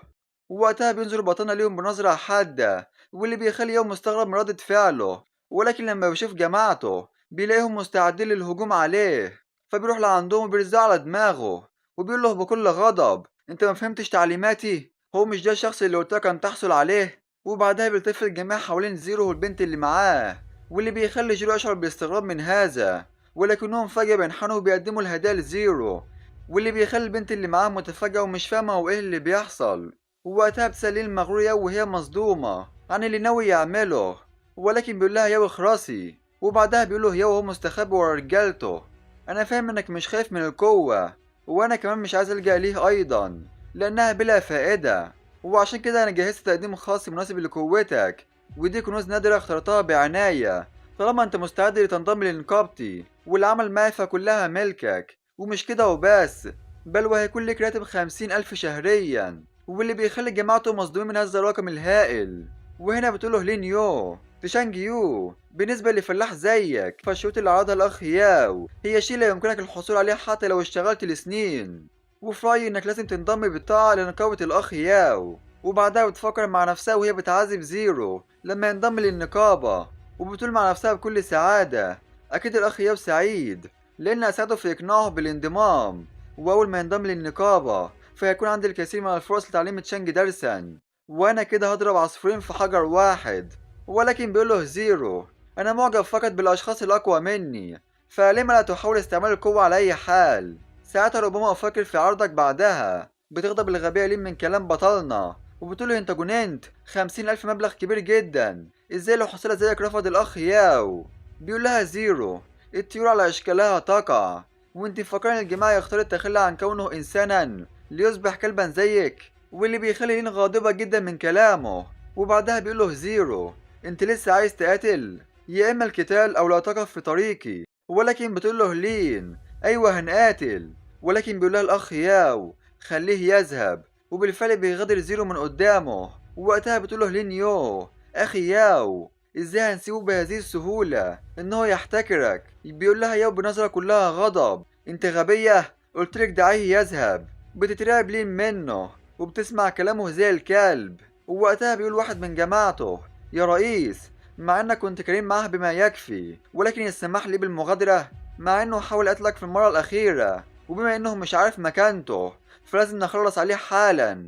ووقتها بينظر بطلنا ليهم بنظرة حادة، واللي بيخلي ياو مستغرب من ردة فعله. ولكن لما بيشوف جماعته بيلاقيهم مستعدين للهجوم عليه، فبيروح لعندهم وبيرزعه على دماغه وبيقول له بكل غضب انت ما فهمتش تعليماتي؟ هو مش ده الشخص اللي قلت لك ان تحصل عليه؟ وبعدها بيلتف الجميع حوالين زيرو والبنت اللي معاه، واللي بيخلي زيرو يشعر باستغراب من هذا. ولكنهم فجأة بينحنوا وبيقدموا الهدايا لزيرو، واللي بيخلي البنت اللي معاه متفاجئة ومش فاهمة هو ايه اللي بيحصل. ووقتها بتسأل المغرور ياو وهي مصدومة عن اللي ناوي يعمله، ولكن بيقول لها ياو اخرسي. وبعدها بيقول له ياو وهو مستخبي ورا رجالته انا فاهم انك مش خايف من القوة، وانا كمان مش عايز الجأ ليه ايضا لانها بلا فائدة، وعشان كده انا جهزت تقديم خاص مناسب لقوتك، ودي كنوز نادرة اخترتها بعناية، طالما انت مستعد لتنضم لنقابتي والعمل معي فكلها ملكك. ومش كده وبس، بل وهيكون لك راتب 50,000 شهريا، واللي بيخلي جماعته مصدومين من هذا الرقم الهائل. وهنا بتقوله لين يو تشانج يو بالنسبة لفلاح زيك فالشروط اللي عرضها الأخ ياو هي شيء لا يمكنك الحصول عليه حتى لو اشتغلت لسنين، وفي رأيي إنك لازم تنضم بالطاعة لنقابة الأخ ياو. وبعدها بتفكر مع نفسها وهي بتعذب زيرو لما ينضم للنقابة، وبتقول مع نفسها بكل سعادة أكيد الأخ ياو سعيد لأن أساعده في إقناعه بالانضمام، وأول ما ينضم للنقابة فيكون عندي الكثير من الفرص لتعليم تشانج درسا، وأنا كده هضرب عصفورين في حجر واحد. ولكن بيقوله زيرو أنا معجب فقط بالأشخاص الأقوى مني، فلما لا تحاول استعمال القوة على أي حال؟ ساعتها ربما أفكر في عرضك بعدها. بتغضب الغبية لين من كلام بطلنا وبتقوله أنت جننت، 50,000 مبلغ كبير جدا، إزاي لو حصل زيك رفض الأخ ياو؟ بيقول لها زيرو الطيور على أشكالها تقع، وانت مفكرة ان الجماعة يختار التخلي عن كونه إنسانا ليصبح كلبا زيك، واللي بيخلي لين غاضبة جدا من كلامه. وبعدها بيقول له زيرو انت لسه عايز تقاتل؟ يا اما القتال او لا تقف في طريقي. ولكن بتقول له لين ايوه هنقاتل، ولكن بيقول لها الاخ ياو خليه يذهب، وبالفعل بيغادر زيرو من قدامه. ووقتها بتقول له لين يو اخي ياو ازاي هنسيبه بهذه السهولة انه يحتكرك؟ بيقول لها ياو بنظرة كلها غضب: انت غبية، قلتلك دعيه يذهب. بتترعب لين منه وبتسمع كلامه زي الكلب. ووقتها بيقول واحد من جماعته: يا رئيس، مع انك كنت كريم معه بما يكفي، ولكن يسمح لي بالمغادرة مع انه حاول قتلك في المرة الأخيرة، وبما انه مش عارف مكانته فلازم نخلص عليه حالا.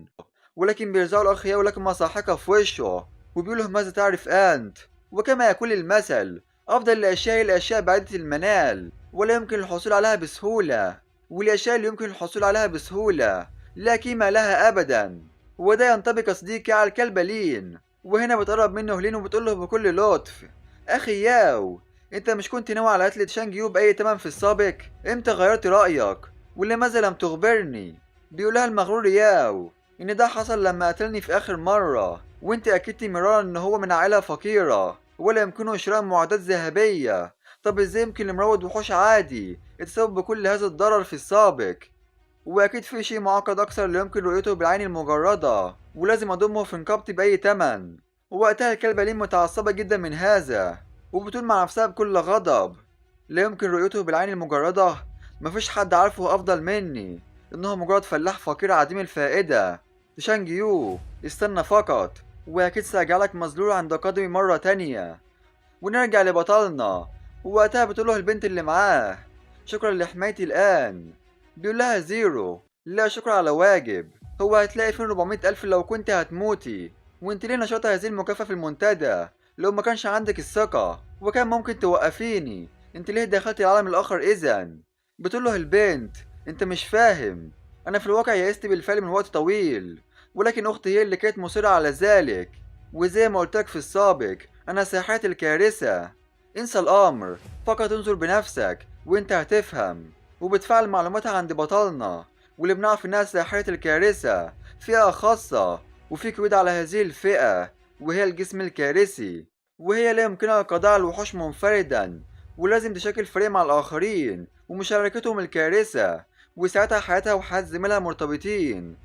ولكن بيرزعوا الأخ ياو لكمة ساحقة في وشه وبيقوله: ماذا تعرف أنت؟ وكما يقول المثل: أفضل الأشياء الأشياء بعيدة المنال ولا يمكن الحصول عليها بسهولة، والأشياء اللي يمكن الحصول عليها بسهولة لا قيمة لها أبدا. وده ينطبق يا صديقي على الكلب لين. وهنا بتقرب منه لين وبتقول له بكل لطف: أخي ياو، أنت مش كنت ناوي على قتل تشانج يو بأي تمن في السابق؟ إمتى غيرت رأيك؟ ولماذا لم تخبرني؟ بيقولها المغرور ياو إن ده حصل لما قتلني في آخر مرة، وأنت أكدتي مرارا إن هو من عائلة فقيرة ولا يمكنه شراء معدات ذهبية. طب إزاي يمكن لمروض وحوش عادي يتسبب بكل هذا الضرر في السابق؟ وأكيد في شيء معقد أكثر لا يمكن رؤيته بالعين المجردة، ولازم أضمه في نقابتي بأي تمن. ووقتها الكلبة لين متعصبة جدا من هذا وبتقول مع نفسها بكل غضب: لا يمكن رؤيته بالعين المجردة، مفيش حد عارفه أفضل مني، إنه مجرد فلاح فقير عديم الفائدة. تشانج يو، استنى فقط، وأكيد سأجعلك مذلول عند قدمي مرة تانية. ونرجع لبطلنا. ووقتها بتقوله البنت اللي معاه: شكرا لحمايتي الآن. بيقول لها زيرو: لا شكر على واجب، هو هتلاقي فين 400,000 لو كنت هتموتي؟ وانت ليه نشرت هذه المكافأة في المنتدى لو ما كانش عندك الثقة وكان ممكن توقفيني؟ انت ليه دخلتي العالم الآخر إذن؟ بتقول له البنت: انت مش فاهم، انا في الواقع يئست بالفعل من وقت طويل، ولكن اختي هي اللي كانت مصرة على ذلك، وزي ما قلت لك في السابق انا ساحرة الكارثة. انسى الامر، فقط انظر بنفسك وانت هتفهم. وبتفعل معلوماتها عند بطلنا، واللي بنعرف انها ساحرة الكارثة فئة خاصة، وفي قيود على هذه الفئة وهي الجسم الكارثي، وهي لا يمكنها القضاء على الوحوش منفردا، ولازم تشكل فريق مع الآخرين ومشاركتهم الكارثة، وساعتها حياتها وحياة زميلها مرتبطين،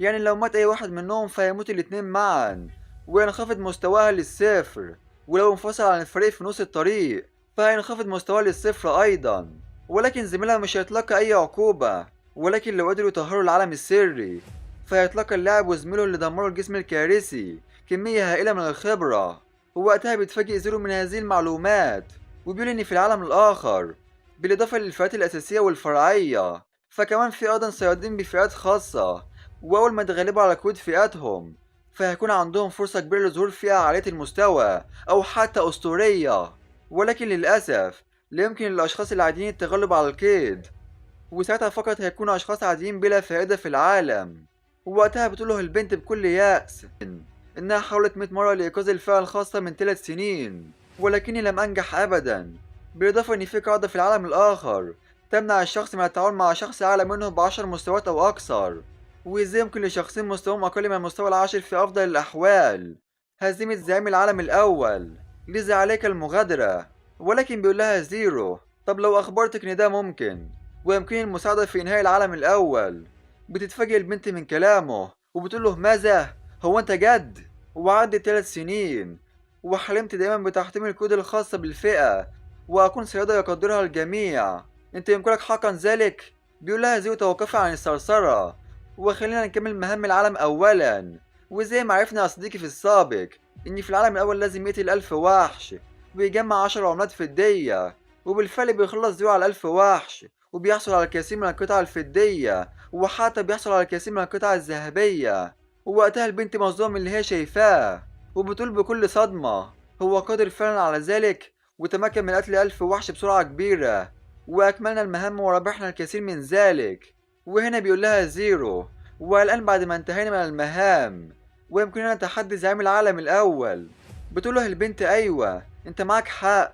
يعني لو مات أي واحد منهم فيموت الاتنين معا وينخفض مستواها للصفر، ولو انفصل عن الفريق في نص الطريق فهينخفض مستواه للصفر أيضا. ولكن زميلها مش هيتلقى أي عقوبة، ولكن لو قدروا يطهروا العالم السري فهيتلقى اللاعب وزميله اللي دمروا الجسم الكارثي كمية هائلة من الخبرة. ووقتها بيتفاجئ زيرو من هذه المعلومات، وبيقول إن في العالم الآخر بالإضافة للفئات الأساسية والفرعية فكمان في أيضا صيادين بفئات خاصة، وأول ما يتغلبوا على قيود فئاتهم فهيكون عندهم فرصة كبيرة لظهور فئة عالية المستوى أو حتى أسطورية. ولكن للأسف لا يمكن للأشخاص العاديين التغلب على القيد، وساعتها فقط هيكونوا أشخاص عاديين بلا فائدة في العالم. ووقتها بتقوله البنت بكل يأس إنها حاولت 100 مرة لإيقاظ الفئة الخاصة من 3 سنين ولكني لم أنجح أبدا. بالإضافة إن في قاعدة في العالم الآخر تمنع الشخص من التعاون مع شخص أعلى منه ب10 مستويات أو أكثر، وإزاي يمكن لشخصين مستواهم أقل من المستوى 10 في أفضل الأحوال هزيمة زعيم العالم الأول؟ لذا عليك المغادرة. ولكن بيقول لها زيرو: طب لو أخبرتك إن ده ممكن ويمكن المساعدة في إنهاء العالم الأول. بتتفاجئ البنت من كلامه وبتقول له: ماذا؟ هو أنت جد؟ وعدت 3 سنين وحلمت دايما بتحطيم القيود الخاصة بالفئة وأكون صيادة يقدرها الجميع، أنت يمكنك حقا ذلك؟ بيقول لها زيرو: توقفي عن الثرثرة وخلينا نكمل مهام العالم أولا. وزي ما عرفنا يا صديقي في السابق إن في العالم الأول لازم يقتل 1000 وحش ويجمع 10 عملات فضية، وبالفعل بيخلص زيرو على 1000 وحش وبيحصل على الكثير من القطع الفضية وحتى بيحصل على الكثير من القطع الذهبية. ووقتها البنت مصدومة من اللي هي شايفاه وبتقول بكل صدمة: هو قادر فعلا على ذلك وتمكن من قتل 1000 وحش بسرعة كبيرة، وأكملنا المهام وربحنا الكثير من ذلك. وهنا بيقول لها زيرو: والآن بعد ما انتهينا من المهام ويمكننا تحدي زعيم العالم الأول. بتقول له البنت: أيوة أنت معاك حق.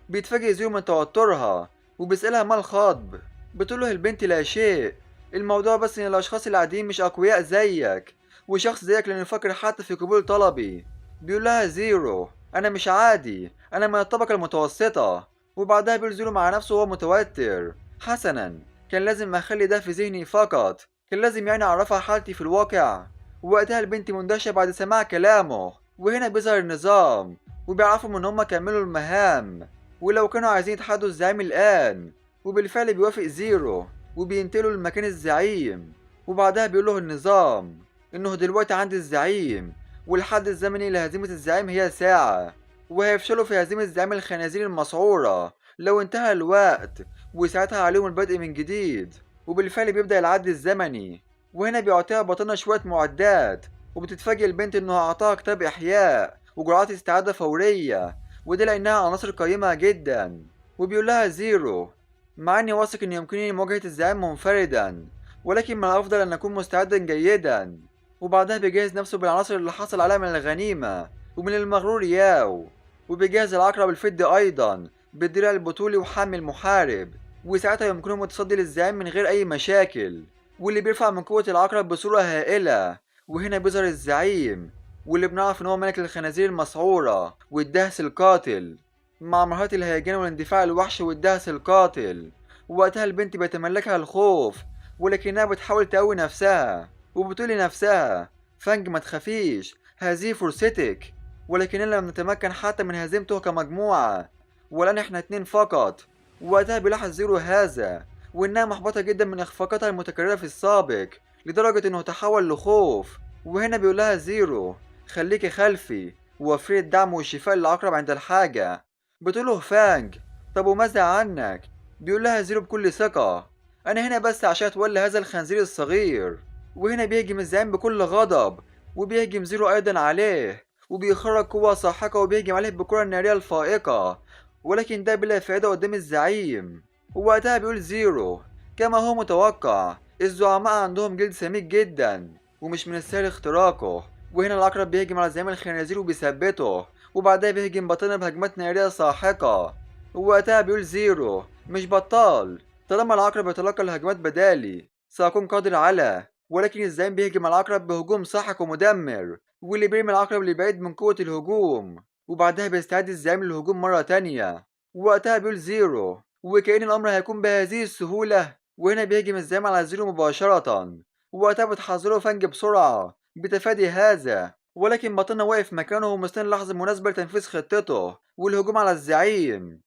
بيتفاجئ زيرو من توترها وبيسألها ما الخطب؟ بتقول له البنت: لا شيء، الموضوع بس إن الأشخاص العاديين مش أقوياء زيك، وشخص زيك لن يفكر حتى في قبول طلبي. بيقول لها زيرو: أنا مش عادي، أنا من الطبقة المتوسطة. وبعدها بيقول زيرو مع نفسه وهو متوتر: حسنا، كان لازم أخلي ده في ذهني فقط، كان لازم يعني أعرفها حالتي في الواقع. ووقتها البنت مندهشة بعد سماع كلامه وهنا بيظهر النظام وبيعرفوا ان هما كملوا المهام ولو كانوا عايزين يتحدوا الزعيم الآن. وبالفعل بيوافق زيرو وبينتقلوا لمكان الزعيم. وبعدها بيقوله النظام انه دلوقتي عند الزعيم، والحد الزمني لهزيمة الزعيم هي ساعة، وهيفشلوا في هزيمة زعيم الخنازير المسعورة لو انتهى الوقت، وساعتها عليهم البدء من جديد. وبالفعل بيبدأ العد الزمني. وهنا بيعطيها بطلنا شوية معدات، وبتتفاجئ البنت انه اعطاها كتاب احياء وجرعات استعادة فورية، وده لانها عناصر قيمة جدا. وبيقول لها زيرو مع اني واثق ان يمكنني مواجهة الزعيم منفردا، ولكن من الافضل ان اكون مستعدا جيدا. وبعدها بيجهز نفسه بالعناصر اللي حصل عليها من الغنيمة ومن المغرور ياو، وبيجهز العقرب الفضي ايضا بالدرع البطولي وحامي المحارب، وساعتها يمكنهم التصدي للزعيم من غير اي مشاكل، واللي بيرفع من قوة العقرب بصورة هائلة. وهنا بيظهر الزعيم واللي بنعرف ان هو ملك الخنازير المسعورة والدهس القاتل، مع مهارات الهيجان والاندفاع الوحش والدهس القاتل. ووقتها البنت بيتملكها الخوف، ولكنها بتحاول تقوي نفسها وبتقول لنفسها فانج ما تخافيش، هذه فرصتك. ولكننا لم نتمكن حتى من هزيمته كمجموعة، والآن احنا 2 فقط. ووقتها بيلاحظ زيرو هذا وإنها محبطة جدا من إخفاقاتها المتكررة في السابق لدرجة إنه تحول لخوف. وهنا بيقولها زيرو خليكي خلفي ووفري الدعم والشفاء للعقرب عند الحاجة. بتقوله فانج طب وماذا عنك؟ بيقول لها زيرو بكل ثقة أنا هنا بس عشان أتولى هذا الخنزير الصغير. وهنا بيهجم الزعيم بكل غضب، وبيهجم زيرو أيضا عليه، وبيخرج قوة ساحقة وبيهجم عليه بالكرة النارية الفائقة، ولكن ده بلا فائدة قدام الزعيم. ووقتها بيقول زيرو كما هو متوقع الزعماء عندهم جلد سميك جدا ومش من السهل اختراقه. وهنا العقرب بيهجم على زعيم الخنازير وبيثبته، وبعدها بيهجم بطلنا بهجمات نارية ساحقة. ووقتها بيقول زيرو مش بطال، طالما العقرب يتلقى الهجمات بدالي سأكون قادر على. ولكن الزعيم بيهجم على العقرب بهجوم ساحق ومدمر، واللي بيرمي العقرب لبعيد من قوة الهجوم. وبعدها بيستعد الزعيم للهجوم مرة تانية. ووقتها بيقول زيرو وكأن الأمر هيكون بهذه السهولة. وهنا بيهجم الزعيم على زيرو مباشرة، ووقتها بتحذره فانج بسرعة بتفادي هذا، ولكن بطلنا واقف مكانه ومستني اللحظة المناسبة لتنفيذ خطته والهجوم على الزعيم.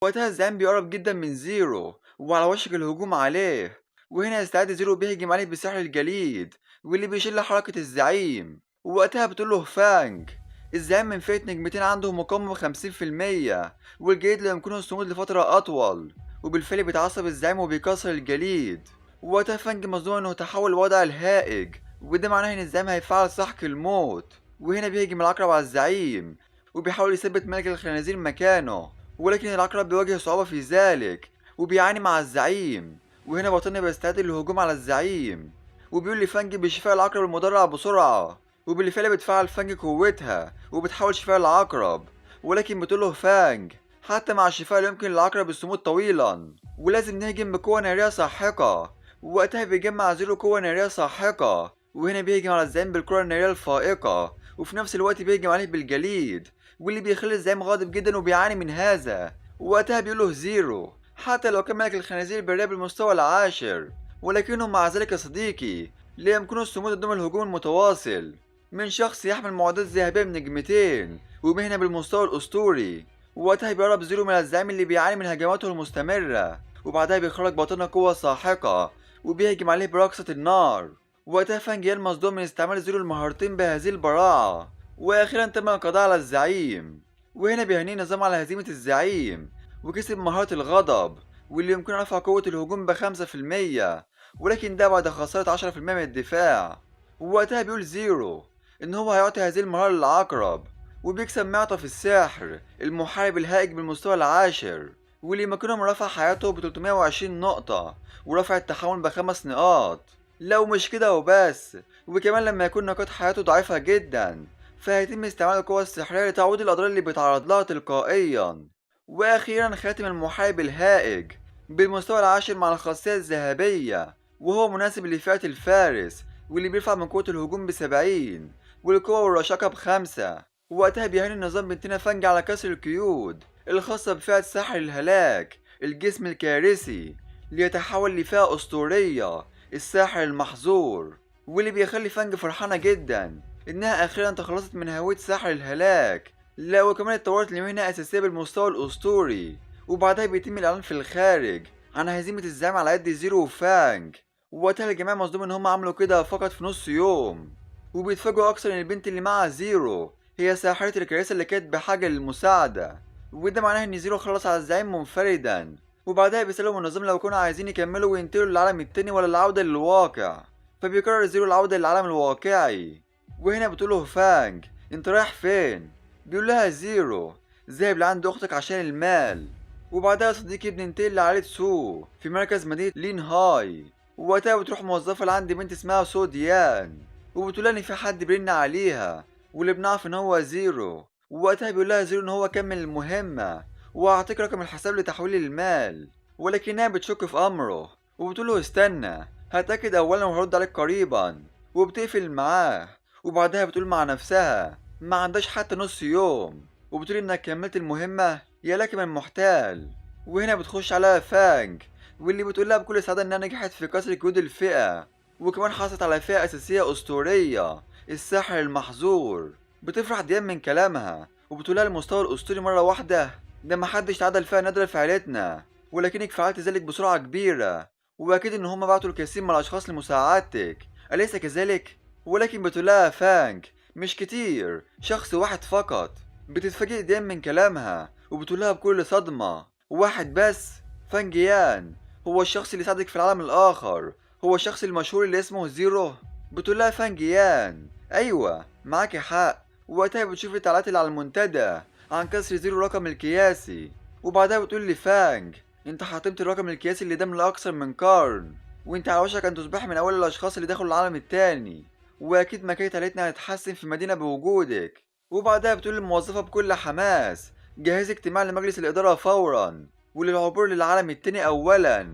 وقتها الزعيم بيقرب جدا من زيرو وعلى وشك الهجوم عليه، وهنا يستعد زيرو بيهجم عليه بسحر الجليد واللي بيشل حركة الزعيم. ووقتها بتقوله فانج الزعيم من فئة نجمتين عنده مقاومة 50%، والجليد لا يمكنه الصمود لفترة أطول. وبالفعل بيتعصب الزعيم وبيكسر الجليد. ووقتها فانج مصدوم انه تحول لوضع الهائج، وده معناه ان الزعيم هيفعل سحق الموت. وهنا بيهجم العقرب على الزعيم وبيحاول يثبت ملك الخنازير مكانه، ولكن العقرب بيواجه صعوبة في ذلك وبيعاني مع الزعيم. وهنا بطلنا بيستعد للهجوم على الزعيم، وبيقول لفانج بشفاء العقرب المدرع بسرعة. وبالفعل بتفعل فانج قوتها وبتحاول شفاء العقرب، ولكن بتقوله فانج حتى مع الشفاء لا يمكن للعقرب الصمود طويلا، ولازم نهجم بقوة نارية ساحقة. ووقتها بيجمع زيرو قوة نارية ساحقة، وهنا بيهجم على الزعيم بالكرة النارية الفائقة، وفي نفس الوقت بيهجم عليه بالجليد، واللي بيخلي الزعيم غاضب جدا وبيعاني من هذا. ووقتها بيقوله زيرو حتى لو كان ملك الخنازير البرية بالمستوى العاشر، ولكنه مع ذلك يا صديقي لا يمكنه الصمود قدام الهجوم المتواصل من شخص يحمل معدات ذهبية من نجمتين ومهنة بالمستوى الأسطوري. ووقتها بيقرب زيرو من الزعيم اللي بيعاني من هجماته المستمرة، وبعدها بيخرج بطلنا قوة ساحقة وبيهجم عليه برقصة النار. وقتها فانج مصدوم من استعمال زيرو المهارتين بهذه البراعة. وأخيرا تم القضاء على الزعيم. وهنا بيهنيه نظام على هزيمة الزعيم وكسب مهارة الغضب واللي يمكن رفع قوة الهجوم ب5%، ولكن ده بعد خسارة 10% من الدفاع. ووقتها بيقول زيرو إن هو هيعطي هذه المهارة للعقرب، وبيكسب معطف السحر المحارب الهائج بالمستوى العاشر، واللي يمكنه من رفع حياته ب 320 نقطة ورفع التحول ب5 نقاط. لو مش كده وبس، وكمان لما يكون نقاط حياته ضعيفة جدا فهيتم استعمال القوة السحرية لتعويض الأضرار اللي بيتعرض لها تلقائيا. وأخيرا خاتم المحارب الهائج بالمستوى العاشر مع الخاصية الذهبية، وهو مناسب لفئة الفارس واللي بيرفع من قوة الهجوم ب70 والقوة والرشاقة ب5. ووقتها بيهني النظام بنتنا فانج على كسر القيود الخاصة بفئة سحر الهلاك الجسم الكارثي ليتحول لفئة أسطورية الساحر المحظور، واللي بيخلي فانج فرحانة جدا إنها أخيرا تخلصت من هوية ساحر الهلاك، لا وكمان اتطورت لمهنة أساسية بالمستوى الأسطوري. وبعدها بيتم الإعلان في الخارج عن هزيمة الزعيم على يد زيرو وفانج. ووقتها الجميع مصدوم إن هم عملوا كده فقط في نص يوم، وبيتفاجئوا أكثر إن البنت اللي مع زيرو هي ساحرة الكارثة اللي كانت بحاجة للمساعدة، وده معناه إن زيرو خلص على الزعيم منفردا. وبعدها بيسألهم النظام لو كانوا عايزين يكملوا وينتقلوا للعالم التاني ولا العودة للواقع، فبيقرر زيرو العودة للعالم الواقعي. وهنا بتقوله فانج انت رايح فين؟ بيقول لها زيرو ذاهب لعند اختك عشان المال. وبعدها صديقي بننتقل لعائلة سو في مركز مدينة لين هاي. ووقتها بتروح موظفة لعند بنت اسمها سو ديان، وبتقول ان في حد بيرن عليها واللي بنعرف ان هو زيرو. ووقتها بيقول لها زيرو ان هو كمل المهمة وهعطيك رقم الحساب لتحويل المال، ولكنها بتشك في امره وبتقوله استنى هتأكد اولا وهرد عليك قريبا، وبتقفل معاه. وبعدها بتقول مع نفسها ما عندهاش حتى نص يوم، وبتقول انك كملت المهمة يا لك من محتال. وهنا بتخش عليها فانج واللي بتقول لها بكل سعادة انها نجحت في كسر قيود الفئة، وكمان حصلت على فئة اساسية اسطورية الساحر المحظور. بتفرح ديان من كلامها وبتقول لها المستوى الاسطوري مرة واحدة، ده محدش تعدل فئة نادرة في عيلتنا، ولكنك فعلت ذلك بسرعة كبيرة، واكيد ان هما بعتوا الكثير من الاشخاص لمساعدتك اليس كذلك؟ ولكن بتقول لها فانج مش كتير، شخص واحد فقط. بتتفاجئ ديان من كلامها وبتقول لها بكل صدمة واحد بس؟ فانجيان هو الشخص اللي ساعدك في العالم الآخر، هو الشخص المشهور اللي اسمه زيرو. بتقول لها فانجيان أيوة معاكي حق. وقتها بتشوف التعليقات اللي على المنتدى عن كسر زيرو الرقم القياسي. وبعدها بتقول لفانج انت حطمت الرقم القياسي اللي دام لأكثر من قرن، وانت على وشك ان تصبح من أول الأشخاص اللي دخلوا العالم التاني، وأكيد مكانة عيلتنا هتتحسن في المدينة بوجودك. وبعدها بتقول للموظفة بكل حماس جهزي اجتماع لمجلس الإدارة فورا وللعبور للعالم التاني أولا،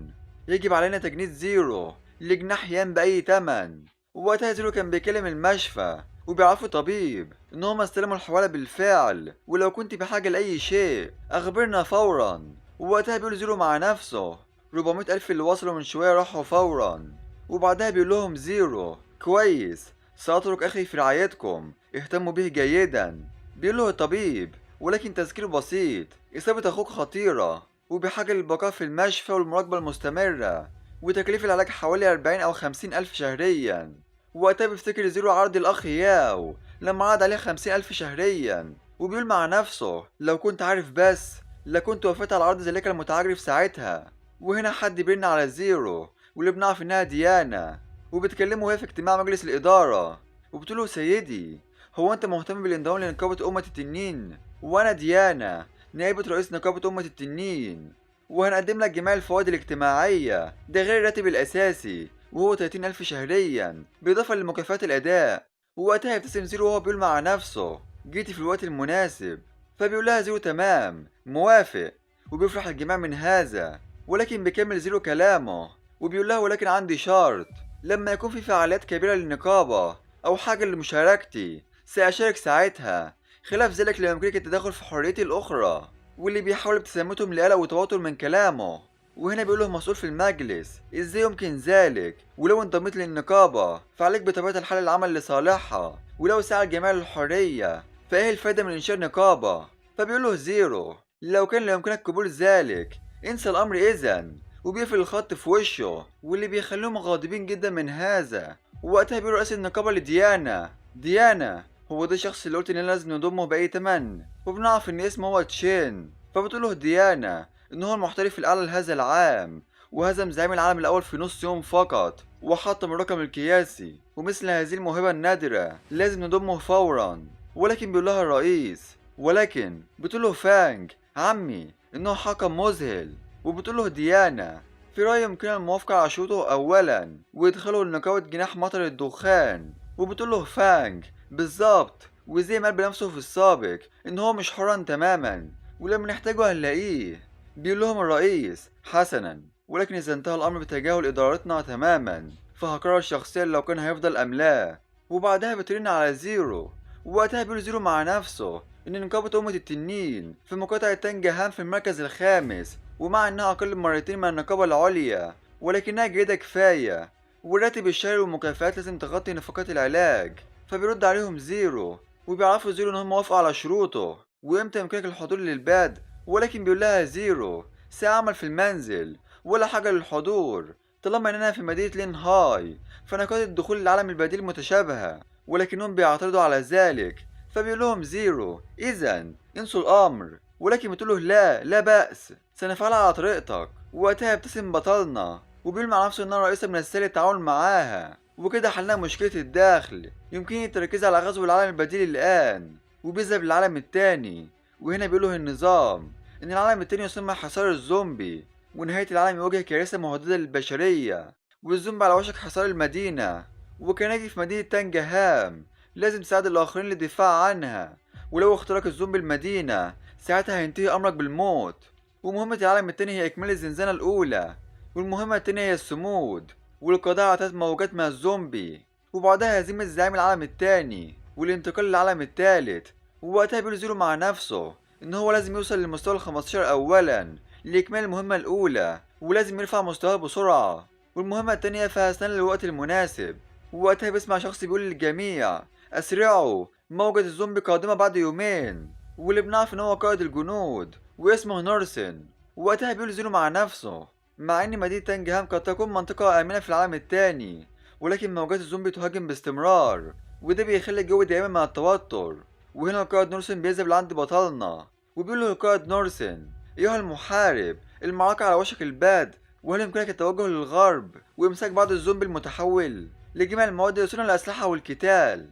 يجب علينا تجنيد زيرو لجناح يان بأي تمن. ووقتها زيرو كان بيكلم المشفى وبيعرفوا طبيب إن هما استلموا الحوالة بالفعل، ولو كنت بحاجة لأي شيء أخبرنا فورا. ووقتها بيقول زيرو مع نفسه 400 ألف اللي وصلوا من شوية راحوا فورا. وبعدها بيقول لهم زيرو كويس سأترك أخي في رعايتكم، اهتموا به جيدا. بيقول له الطبيب ولكن تذكير بسيط، إصابة أخوك خطيرة وبحاجة للبقاء في المشفى والمراقبة المستمرة، وتكليف العلاج حوالي 40 أو 50 ألف شهريا. وقتها بيفتكر زيرو عرض الأخ ياو لما عرض عليه 50 ألف شهريا، وبيقول مع نفسه لو كنت عارف بس لكنت وافقت على عرض ذلك المتعجرف ساعتها. وهنا حد بيرن على زيرو واللي بنعرف إنها ديانا، وبتكلمه وهي في اجتماع مجلس الإدارة، وبتقوله سيدي هو أنت مهتم بالانضمام لنقابة أمة التنين؟ وأنا ديانا نائبة رئيس نقابة أمة التنين، وهنقدم لك جميع الفوائد الاجتماعية، ده غير الراتب الأساسي وهو 30 ألف شهريا بالإضافة لمكافآت الأداء. ووقتها يبتسم زيرو وهو بيقول مع نفسه جيتي في الوقت المناسب. فبيقول لها زيرو تمام موافق، وبيفرح الجميع من هذا. ولكن بيكمل زيرو كلامه وبيقول لها ولكن عندي شرط، لما يكون في فعاليات كبيرة للنقابة أو حاجة لمشاركتي سأشارك ساعتها، خلاف ذلك لا يمكنك التدخل في حريتي الأخرى. واللي بيحاول ابتسامتهم لقلق وتوتر من كلامه. وهنا بيقول له مسؤول في المجلس ازاي يمكن ذلك، ولو انضميت للنقابة فعليك بطبيعة الحال العمل لصالحها، ولو سعى الجميع للحرية فايه الفايدة من انشاء نقابة؟ فبيقول له زيرو لو كان لا يمكنك قبول ذلك انسى الامر اذا، وبيقفل الخط في وشه واللي بيخليهم غاضبين جدا من هذا. ووقتها بيقول رئيس النقابة لديانا ديانا هو ده الشخص اللي قلت ان لازم نضمه بأي تمن، وبنعرف ان اسمه هو تشين. فبتقول له ديانا ان هو المحترف الاعلى لهذا العام، وهزم زعيم العالم الاول في نص يوم فقط وحطم الرقم القياسي، ومثل هذه الموهبة النادرة لازم نضمه فورا. ولكن بيقول لها الرئيس، ولكن بتقول له فانج عمي انه حكم مذهل. وبتقول له ديانا في رأيي يمكننا الموافقة على شروطه أولا ويدخله لنقابة جناح مطر الدخان. وبتقول له فانج بالظبط، وزي ما قال بنفسه في السابق إن هو مش حرا تماما ولما نحتاجه هنلاقيه. بيقول لهم الرئيس حسنا، ولكن إذا انتهى الأمر بتجاهل إدارتنا تماما فهقرر شخصيا لو كان هيفضل أم لا. وبعدها بترن على زيرو، ووقتها بيقول زيرو مع نفسه إن نقابة أمة التنين في مقاطعة تانجهان في المركز الخامس، ومع إنها أقل مرتين من النقابة العليا ولكنها جيدة كفاية، والراتب الشهري والمكافآت لازم تغطي نفقات العلاج. فبيرد عليهم زيرو وبيعرفوا زيرو إن هم وافقوا على شروطه وإمتى يمكنك الحضور للبدء. ولكن بيقول لها زيرو سأعمل في المنزل ولا حاجة للحضور طالما إننا في مدينة لينهاي، فنقاط الدخول للعالم البديل متشابهة. ولكنهم بيعترضوا على ذلك، فبيقول لهم زيرو إذا انسوا الأمر. ولكن بتقوله لا لا بأس، سنفعلها على طريقتك. وقتها يبتسم بطلنا وبيقول مع نفسه إنها رئيسة من السهل التعاون معاها، وكده حلنا مشكلة الدخل، يمكنني التركيز على غزو العالم البديل الآن. وبيذهب للعالم التاني، وهنا بيقوله النظام إن العالم التاني يسمى حصار الزومبي، ونهاية العالم يواجه كارثة مهددة للبشرية، والزومبي على وشك حصار المدينة. وكناجي في مدينة تانجهام لازم تساعد الآخرين للدفاع عنها، ولو اخترق الزومبي المدينة ساعتها هينتهي أمرك بالموت. ومهمة العالم التاني هي إكمال الزنزانة الأولى، والمهمة التانية هي الصمود والقضاء على 3 موجات من الزومبي، وبعدها هزيمة زعيم العالم التاني والانتقال للعالم التالت. ووقتها بيقول زيرو مع نفسه إن هو لازم يوصل للمستوى ال15 أولا لإكمال المهمة الأولى، ولازم يرفع مستواه بسرعة، والمهمة التانية فهستنى للوقت المناسب. ووقتها بيسمع شخص بيقول للجميع أسرعوا، موجة الزومبي قادمة بعد يومين، واللي بنعرف إن هو قائد الجنود واسمه نورسن. وقتها بيقول زيرو مع نفسه مع إن مدينة تانجهام قد تكون منطقة آمنة في العالم التاني، ولكن موجات الزومبي تهاجم باستمرار، وده بيخلي الجو دايما مع التوتر. وهنا القائد نورسن بيذهب لعند بطلنا وبيقول له القائد نورسن أيها المحارب، المعركة على وشك البدء، وهل يمكنك التوجه للغرب وإمساك بعض الزومبي المتحول لجميع المواد لصنع الأسلحة والقتال؟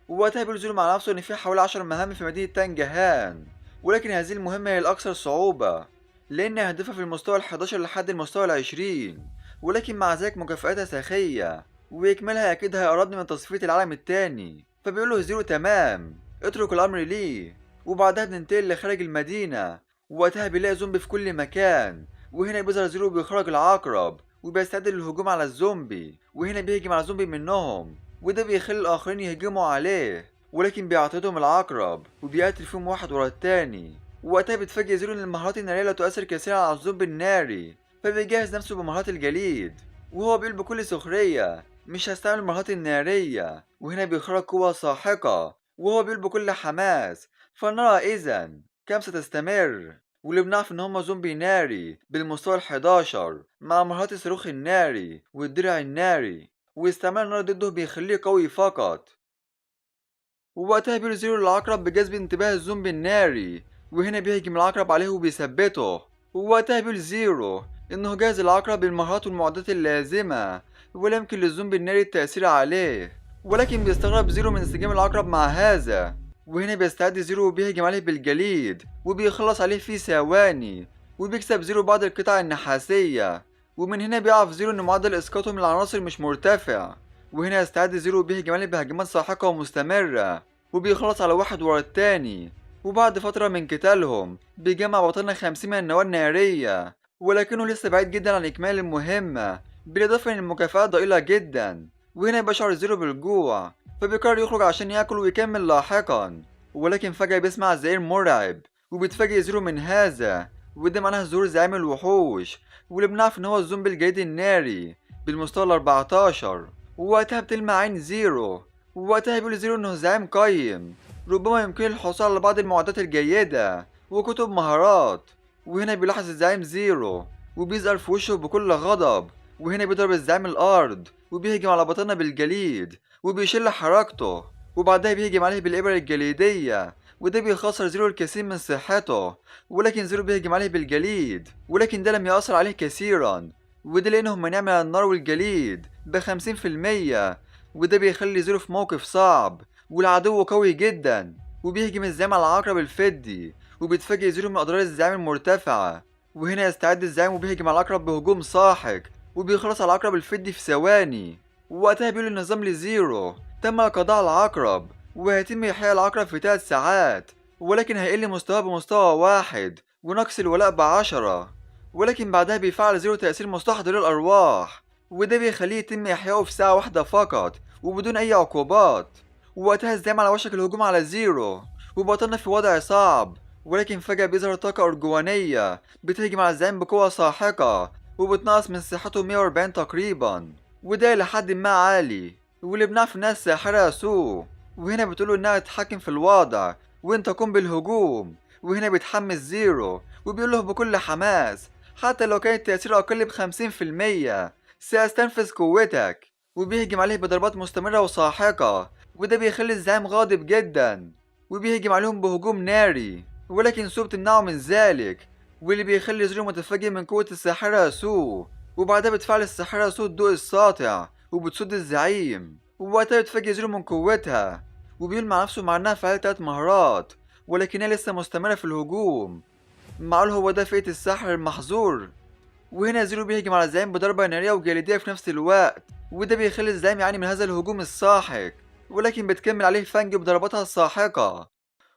ووقتها بيقول زيرو مع نفسه إن في حوالي 10 مهام في مدينة تانجهان، ولكن هذه المهمة هي الأكثر صعوبة لأن هدفها في المستوى ال11 لحد المستوى ال20، ولكن مع ذلك مكافآتها سخية وإكمالها أكيد هيقربني من تصفية العالم التاني. فبيقول له زيرو تمام، اترك الأمر ليه. وبعدها بننتقل لخارج المدينة، ووقتها بيلاقي زومبي في كل مكان، وهنا بيظهر زيرو بيخرج العقرب وبيستعد للهجوم على الزومبي، وهنا بيهجم على زومبي منهم، وده بيخلي الآخرين يهجموا عليه، ولكن بيعترضهم العقرب وبيقتل فيهم واحد ورا التاني. ووقتها بيتفاجئ زيرو إن المهارات النارية لا تؤثر كثيرا على الزومبي الناري، فبيجهز نفسه بمهارات الجليد، وهو بيقول بكل سخرية مش هستعمل المهارات النارية. وهنا بيخرج قوة ساحقة وهو بيقول بكل حماس فلنرى إذا كم ستستمر. واللي بنعرف إن هما زومبي ناري بالمستوى ال11 مع مهارات الصاروخ الناري والدرع الناري، واستعمال النار ضده بيخليه قوي فقط. ووقتها بيقول زيرو للعقرب بجذب انتباه الزومبي الناري، وهنا بيهجم العقرب عليه وبيثبته. ووقتها بيقول زيرو إنه جاهز العقرب بالمهارات والمعدات اللازمة ولا يمكن للزومبي الناري التأثير عليه، ولكن بيستغرب زيرو من انسجام العقرب مع هذا. وهنا بيستعد زيرو وبيهجم عليه بالجليد وبيخلص عليه في ثواني، وبيكسب زيرو بعض القطع النحاسية. ومن هنا بيعرف زيرو إن معدل إسقاطه من العناصر مش مرتفع. وهنا يستعد زيرو وبيهجم عليه بهجمات ساحقة ومستمرة وبيخلص على واحد ورا التاني. وبعد فترة من قتالهم بيجمع بطلنا 50 من النواة النارية، ولكنه لسه بعيد جدا عن إكمال المهمة، بالإضافة إن المكافآت ضئيلة جدا. وهنا بيشعر زيرو بالجوع فبيقرر يخرج عشان ياكل ويكمل لاحقا، ولكن فجأة بيسمع زئير مرعب وبيتفاجئ زيرو من هذا، وده معناه ظهور زعيم الوحوش واللي بنعرف إن هو الزومبي الجليدي الناري بالمستوى ال14. ووقتها بتلمع عين زيرو، ووقتها بيقول زيرو إنه زعيم قيم ربما يمكن الحصول على بعض المعدات الجيدة وكتب مهارات. وهنا بيلاحظ الزعيم زيرو وبيزقر في وشه بكل غضب، وهنا بيضرب الزعيم الأرض وبيهجم على بطلنا بالجليد وبيشل حركته، وبعدها بيهجم عليه بالإبر الجليدية، وده بيخسر زيرو الكثير من صحته، ولكن زيرو بيهجم عليه بالجليد ولكن ده لم يأثر عليه كثيرا، وده لأنه منع من النار والجليد ب50%، وده بيخلي زيرو في موقف صعب والعدو قوي جدا. وبيهجم الزعيم على العقرب الفضي وبيتفاجئ زيرو من أضرار الزعيم المرتفعة، وهنا يستعد الزعيم وبيهجم على العقرب بهجوم ساحق وبيخلص على العقرب الفضي في ثواني. ووقتها بيقول النظام لزيرو تم القضاء على العقرب وهيتم إحياء العقرب في 3 ساعات، ولكن هيقل مستواه بمستوى 1 ونقص الولاء ب10. ولكن بعدها بيفعل زيرو تأثير مستحضر الأرواح، وده بيخليه يتم إحيائه في ساعة واحدة فقط وبدون أي عقوبات. ووقتها الزعيم على وشك الهجوم على زيرو وبطلنا في وضع صعب، ولكن فجأة بيظهر طاقة أرجوانية بتهجم على الزعيم بقوة ساحقة وبتنقص من صحته 140 تقريبا، وده لحد ما عالي، واللي بنعرف إنها الساحرة سو. وهنا بتقوله إنها تتحكم في الوضع وانت قم بالهجوم. وهنا بيتحمس زيرو وبيقول له بكل حماس حتى لو كان التأثير أقل ب50% سأستنفذ قوتك. وبيهجم عليه بضربات مستمرة وساحقة، وده بيخلي الزعيم غاضب جدا وبيهجم عليهم بهجوم ناري، ولكن سو بتمنعه من ذلك، واللي بيخلي زيرو متفاجئ من قوة الساحرة سو. وبعدها بتفعل الساحرة سو الضوء الساطع وبتصد الزعيم، ووقتها بتفاجئ زيرو من قوتها وبيقول مع نفسه مع انها فعلت 3 مهارات ولكنها لسه مستمرة في الهجوم. معقول هو ده فئة السحر المحظور؟ وهنا زيرو بيهجم على الزعيم بضربة نارية وجليدية في نفس الوقت، وده بيخلي الزعيم يعاني من هذا الهجوم الساحق، ولكن بتكمل عليه فانج بضرباتها الساحقة.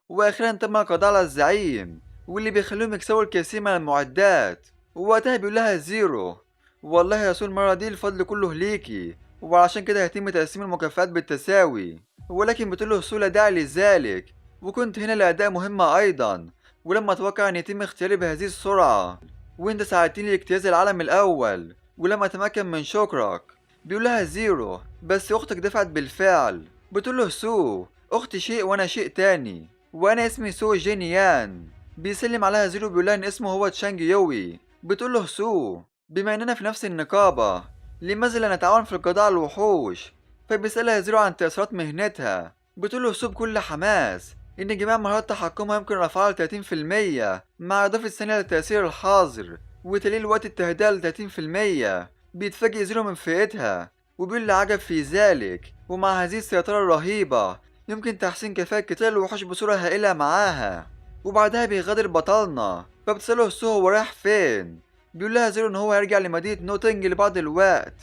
وأخيرا تم القضاء على الزعيم، واللي بيخليهم يكسبوا الكثير من المعدات. ووقتها بيقول لها زيرو والله يا سو المرة دي الفضل كله ليكي، وعشان كده هيتم تقسيم المكافآت بالتساوي. ولكن بتقول له سو لا داعي لذلك، وكنت هنا لأداء مهمة أيضا، ولما أتوقع أن يتم اختياري بهذه السرعة، وانت ساعدتني لاجتياز العالم الأول ولم أتمكن من شكرك. بيقول لها زيرو بس أختك دفعت بالفعل. بتقول له سو أختي شيء وأنا شيء تاني، وأنا اسمي سو جينيان. بيسلم عليها زيرو بيقول لها إن اسمه هو تشانج يوي. بتقول له سو بما إننا في نفس النقابة لماذا لا نتعاون في القضاء على الوحوش؟ فبيسألها زيرو عن تأثيرات مهنتها. بتقول له سو بكل حماس إن جميع مهارات تحكمها يمكن رفعها ل30% مع إضافة ثانية للتأثير الحاضر وتقليل وقت التهدئة ل30%. بيتفاجئ زيرو من فئتها وبيقول له عجب في ذلك، ومع هذه السيطرة الرهيبة يمكن تحسين كفاءة قتال الوحوش بصورة هائلة معاها. وبعدها بيغادر بطلنا، فبتسأله سو هو رايح فين؟ بيقول لها زيرو إن هو هيرجع لمدينة نوتنج لبعض الوقت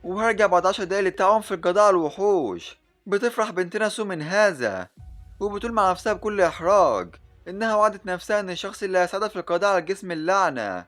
وهرجع بعد 10 دقايق للتعاون في القضاء على الوحوش. بتفرح بنتنا سو من هذا وبتقول مع نفسها بكل إحراج إنها وعدت نفسها إن الشخص اللي هيساعدها في القضاء على الجسم اللعنة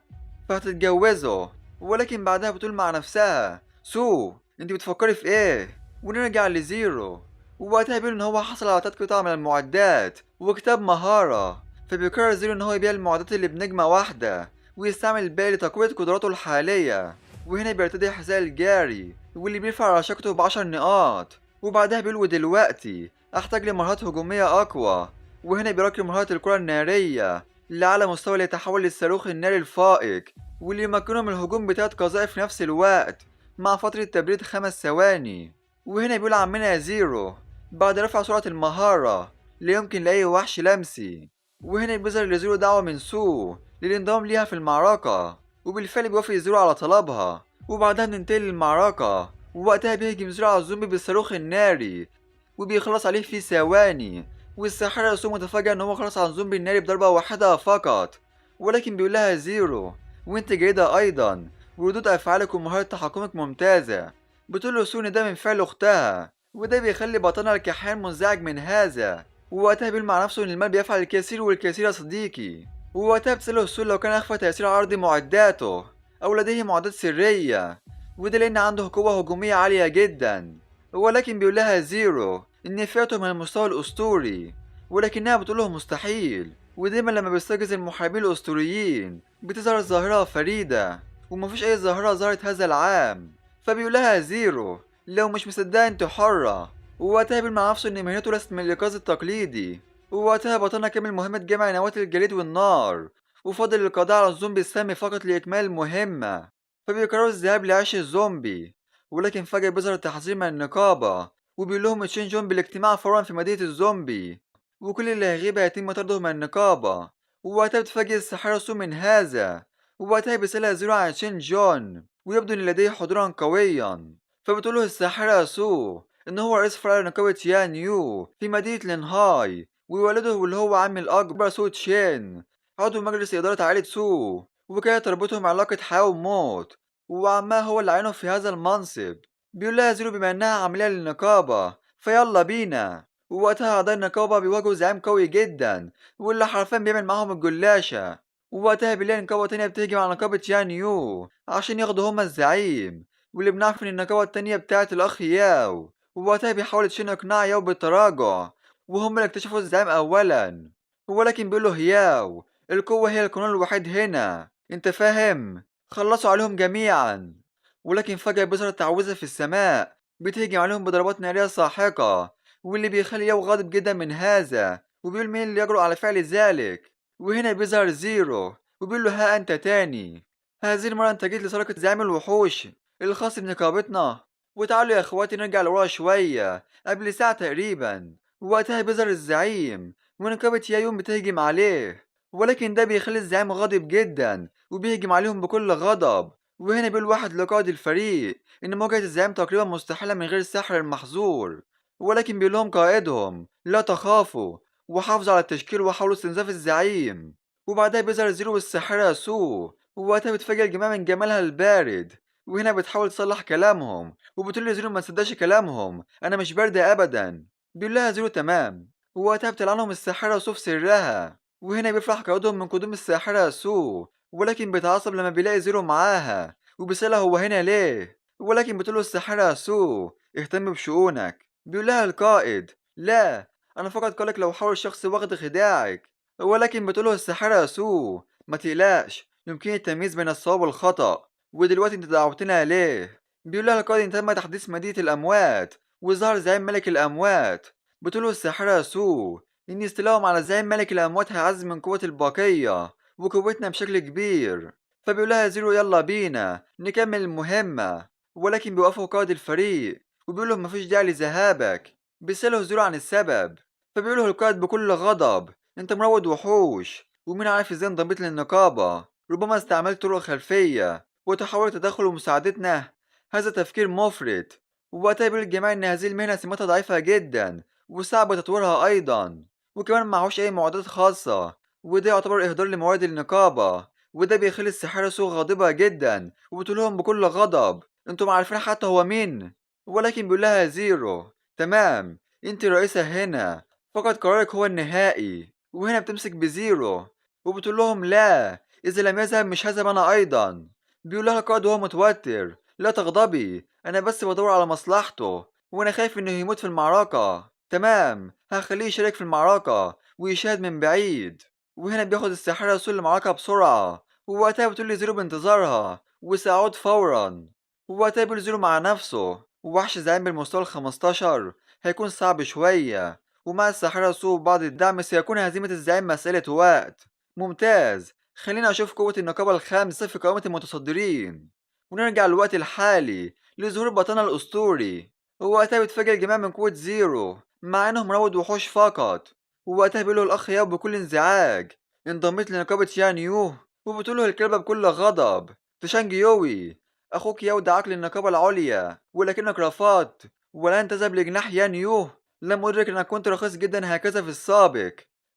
فهتتجوزه، ولكن بعدها بتقول مع نفسها سو انت بتفكري في ايه؟ ونرجع لزيرو، ووقتها بيقول ان هو حصل على 3 قطع من المعدات وكتاب مهارة. فبيقرر زيرو ان هو يبيع المعدات اللي بنجمة واحدة ويستعمل الباقي لتقوية قدراته الحالية. وهنا بيرتدي حذاء الجاري واللي بيرفع رشاقته ب10 نقاط. وبعدها بيقول ودلوقتي احتاج لمهارات هجومية اقوى. وهنا بيراكم مهارة الكرة النارية اللي على مستوى اللي يتحول للصاروخ الناري الفائق واللي يمكنه من الهجوم ب3 قذائف في نفس الوقت مع فترة تبريد 5 ثواني. وهنا بيقول عمنا زيرو بعد رفع سرعة المهارة لا يمكن لأي وحش لمسي. وهنا بيظهر لزيرو دعوة من سو للانضمام ليها في المعركة، وبالفعل بيوافق زيرو على طلبها. وبعدها بننتقل للمعركة، ووقتها بيهجم زيرو على الزومبي بالصاروخ الناري وبيخلص عليه في ثواني. والساحرة سو متفاجئة ان هو خلص على الزومبي الناري بضربة واحدة فقط، ولكن بيقول لها زيرو وانت جيدة ايضا وردود افعالك ومهارة تحكمك ممتازة. بتقول له سو ان ده من فعل اختها، وده بيخلي بطلنا الكحيان منزعج من هذا. ووقتها بيقول مع نفسه ان المال بيفعل الكثير والكثير يا صديقي. ووقتها بتسأله سو لو كان اخفى تأثير عرض معداته او لديه معدات سرية، وده لان عنده قوة هجومية عالية جدا. ولكن بيقول لها زيرو ان فئته من المستوى الاسطوري، ولكنها بتقول له مستحيل. ودايما لما بيستيقظ المحاربين الاسطوريين بتظهر ظاهرة فريدة ومفيش اي ظاهرة ظهرت هذا العام. فبيقول لها زيرو لو مش مصدقة انت حرة. ووقتها بيقول مع نفسه ان مهنته ليست من الايقاظ التقليدي. ووقتها بطلنا كمل مهمة جمع نواة الجليد والنار، وفضل القضاء على الزومبي السامي فقط لإكمال المهمة. فبيقرروا الذهاب لعيش الزومبي، ولكن فجأة بيظهر تحذير من النقابة وبيقول لهم تشين جون بالاجتماع فورا في مدينة الزومبي، وكل اللي هيغيب هيتم طرده من النقابة. ووقتها بتفاجئ الساحرة سو من هذا، ووقتها بيسألها زيرو عن تشين جون ويبدو ان لديه حضورا قويا. فبتقوله الساحرة سو ان هو رئيس فرع نقابة يان يو في مدينة لينهاي، ووالده واللي هو عمي الأكبر سو تشين عضو مجلس إدارة عائلة سو، وكانت تربطهم علاقة حياة وموت، وعمها هو اللي عينه في هذا المنصب. بيقول لها زيرو بما انها عملية للنقابة فيلا بينا. ووقتها أعضاء النقابة بيواجهوا زعيم قوي جدا واللي حرفيا بيعمل معاهم الجلاشة. ووقتها بنلاقي نقابة تانية بتهجم على نقابة يان يو عشان ياخدوا هما الزعيم، واللي بنعرف ان النقابة التانية بتاعت الأخ ياو. ووقتها بيحاول تشين إقناع ياو بالتراجع، وهم اللي اكتشفوا الزعيم أولا، ولكن بيقول له ياو القوة هي القانون الوحيد هنا، انت فاهم؟ خلصوا عليهم جميعا. ولكن فجأة بيظهر تعويذة في السماء بتهجم عليهم بضربات نارية ساحقة، واللي بيخلي ياو غاضب جدا من هذا، وبيقول مين اللي يجرؤ على فعل ذلك. وهنا بيظهر زيرو وبيقول له ها أنت تاني، هذه المرة أنت جيت لسرقة زعيم الوحوش الخاص بنقابتنا. وتعالوا يا اخواتي نرجع لورا شوية قبل ساعة تقريبا. وقتها بيظهر الزعيم ونقابة يايون بتهجم عليه، ولكن ده بيخلي الزعيم غاضب جدا وبيهجم عليهم بكل غضب. وهنا بيقول واحد لقائد الفريق إن مواجهة الزعيم تقريبا مستحيلة من غير السحر المحظور، ولكن بيقول لهم قائدهم لا تخافوا وحافظوا على التشكيل وحاولوا استنزاف الزعيم. وبعدها بيظهر زيرو والساحرة سو، ووقتها بتفاجئ الجماعة من جمالها البارد. وهنا بتحاول تصلح كلامهم وبتقول لزيرو ما تصدقش كلامهم، أنا مش باردة أبدا. بيقول لها زيرو تمام. ووقتها بتلعنهم الساحرة سو في سرها. وهنا بيفرح قائدهم من قدوم الساحرة سو، ولكن بيتعصب لما بيلاقي زيرو معاها وبيسألها هو هنا ليه، ولكن بتقوله الساحرة سو اهتم بشؤونك. بيقول لها القائد لا، أنا فقط قلق لو حاول الشخص واخد خداعك، ولكن بتقوله الساحرة سو ما تقلقش، يمكنني التمييز بين الصواب والخطأ، ودلوقتي انت دعوتنا ليه؟ بيقول لها القائد ان تم تحديث مدينة الأموات وظهر زعيم ملك الأموات. بتقوله الساحرة سو إن استيلاءهم على زعيم ملك الأموات هيعزز من قوة البقية وقوتنا بشكل كبير. فبيقول لها زيرو يلا بينا نكمل المهمة، ولكن بيوقفوا قائد الفريق وبيقول لهم مفيش داعي لذهابك. بيسأله زيرو عن السبب، فبيقوله القائد بكل غضب انت مروض وحوش، ومين عارف ازاي انضميت للنقابة، ربما استعملت طرق خلفية وتحاول تدخل ومساعدتنا، هذا تفكير مفرط. ووقتها بيقول الجماعة إن هذه المهنة سمتها ضعيفة جدا وصعب تطويرها أيضا، وكمان معهوش أي معدات خاصة، وده يعتبر إهدار لموارد النقابة. وده بيخلي الساحرة سو غاضبة جدا وبتقول لهم بكل غضب انتم عارفين حتى هو مين، ولكن بيقول لها زيرو تمام انت رئيسة هنا، فقط قرارك هو النهائي. وهنا بتمسك بزيرو وبتقول لهم لا، إذا لم يذهب مش هذهب أنا أيضا. بيقول لها القائد وهو متوتر لا تغضبي، أنا بس بدور على مصلحته وأنا خايف إنه يموت في المعركة. تمام هخليه يشارك في المعركة ويشاهد من بعيد. وهنا بياخد الساحرة سو المعركة بسرعة، ووقتها بتقول لزيرو بانتظارها وسأعود فورا. ووقتها بيقول زيرو مع نفسه ووحش زعيم بالمستوى 15 هيكون صعب شوية، ومع الساحرة سو بعض الدعم سيكون هزيمة الزعيم مسألة وقت. ممتاز، خلينا أشوف قوة النقابة الخامسة في قائمة المتصدرين. ونرجع للوقت الحالي لظهور بطلنا الأسطوري. ووقتها بيتفاجئ الجماعة من قوة زيرو مع إنهم مروض وحوش فقط. ووقتها بيقوله الأخ ياو بكل انزعاج انضميت لنقابة يانيو، وبتقوله الكلبة بكل غضب تشانج يوي أخوك ياو دعاك للنقابة العليا ولكنك رفضت ولن تذهب لجناح يانيو، لم أدرك أنك كنت رخيص جدا هكذا في السابق.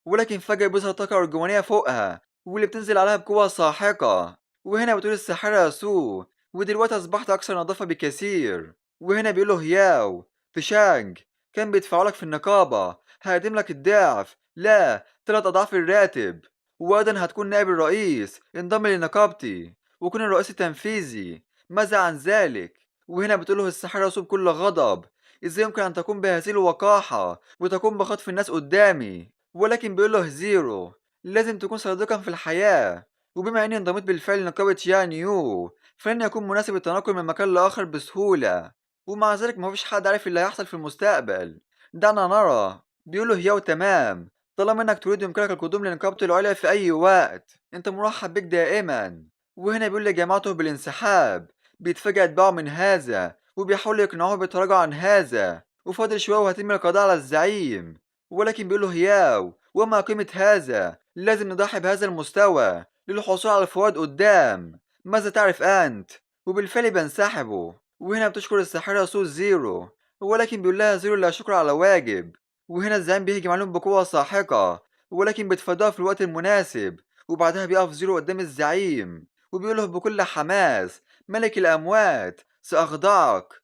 ولكن فجأة بيظهر طاقة أرجوانية فوقها واللي بتنزل عليها بقوة ساحقة. وهنا بتقول الساحرة سو ودلوقتي أصبحت أكثر نظافة بكثير. وهنا بيقوله ياو تشانج كان بيدفعوا لك في النقابة، هقدم لك الضعف، لا 3 أضعاف الراتب، وأيضا هتكون نائب الرئيس، انضم لنقابتي وكون الرئيس التنفيذي، ماذا عن ذلك؟ وهنا بتقوله الساحرة سو بكل غضب ازاي يمكن أن تقوم بهذه الوقاحة وتقوم بخطف الناس قدامي؟ ولكن بيقوله زيرو لازم تكون صادقا في الحياة، وبما أني انضميت بالفعل لنقابة يانيو فلن يكون مناسب التنقل من مكان لآخر بسهولة، ومع ذلك مفيش حد عارف اللي هيحصل في المستقبل، دعنا نرى. بيقوله ياو تمام، طالما انك تريد يمكنك القدوم لنقابة العليا في أي وقت، انت مرحب بك دائما. وهنا بيقول لجماعته بالانسحاب، بيتفاجئ اتباعه من هذا وبيحاولوا يقنعوه بالتراجع عن هذا، وفاضل شوية وهتم القضاء على الزعيم، ولكن بيقوله ياو وما قيمة هذا، لازم نضحي بهذا المستوى للحصول على الفوائد قدام، ماذا تعرف أنت؟ وبالفعل بينسحبوا. وهنا بتشكر الساحرة سو زيرو، ولكن بيقول لها زيرو لا شكر على واجب. وهنا الزعيم بيهجم عليهم بقوة ساحقة، ولكن بيتفاداها في الوقت المناسب. وبعدها بيقف زيرو قدام الزعيم وبيقول له بكل حماس ملك الأموات سأخضعك.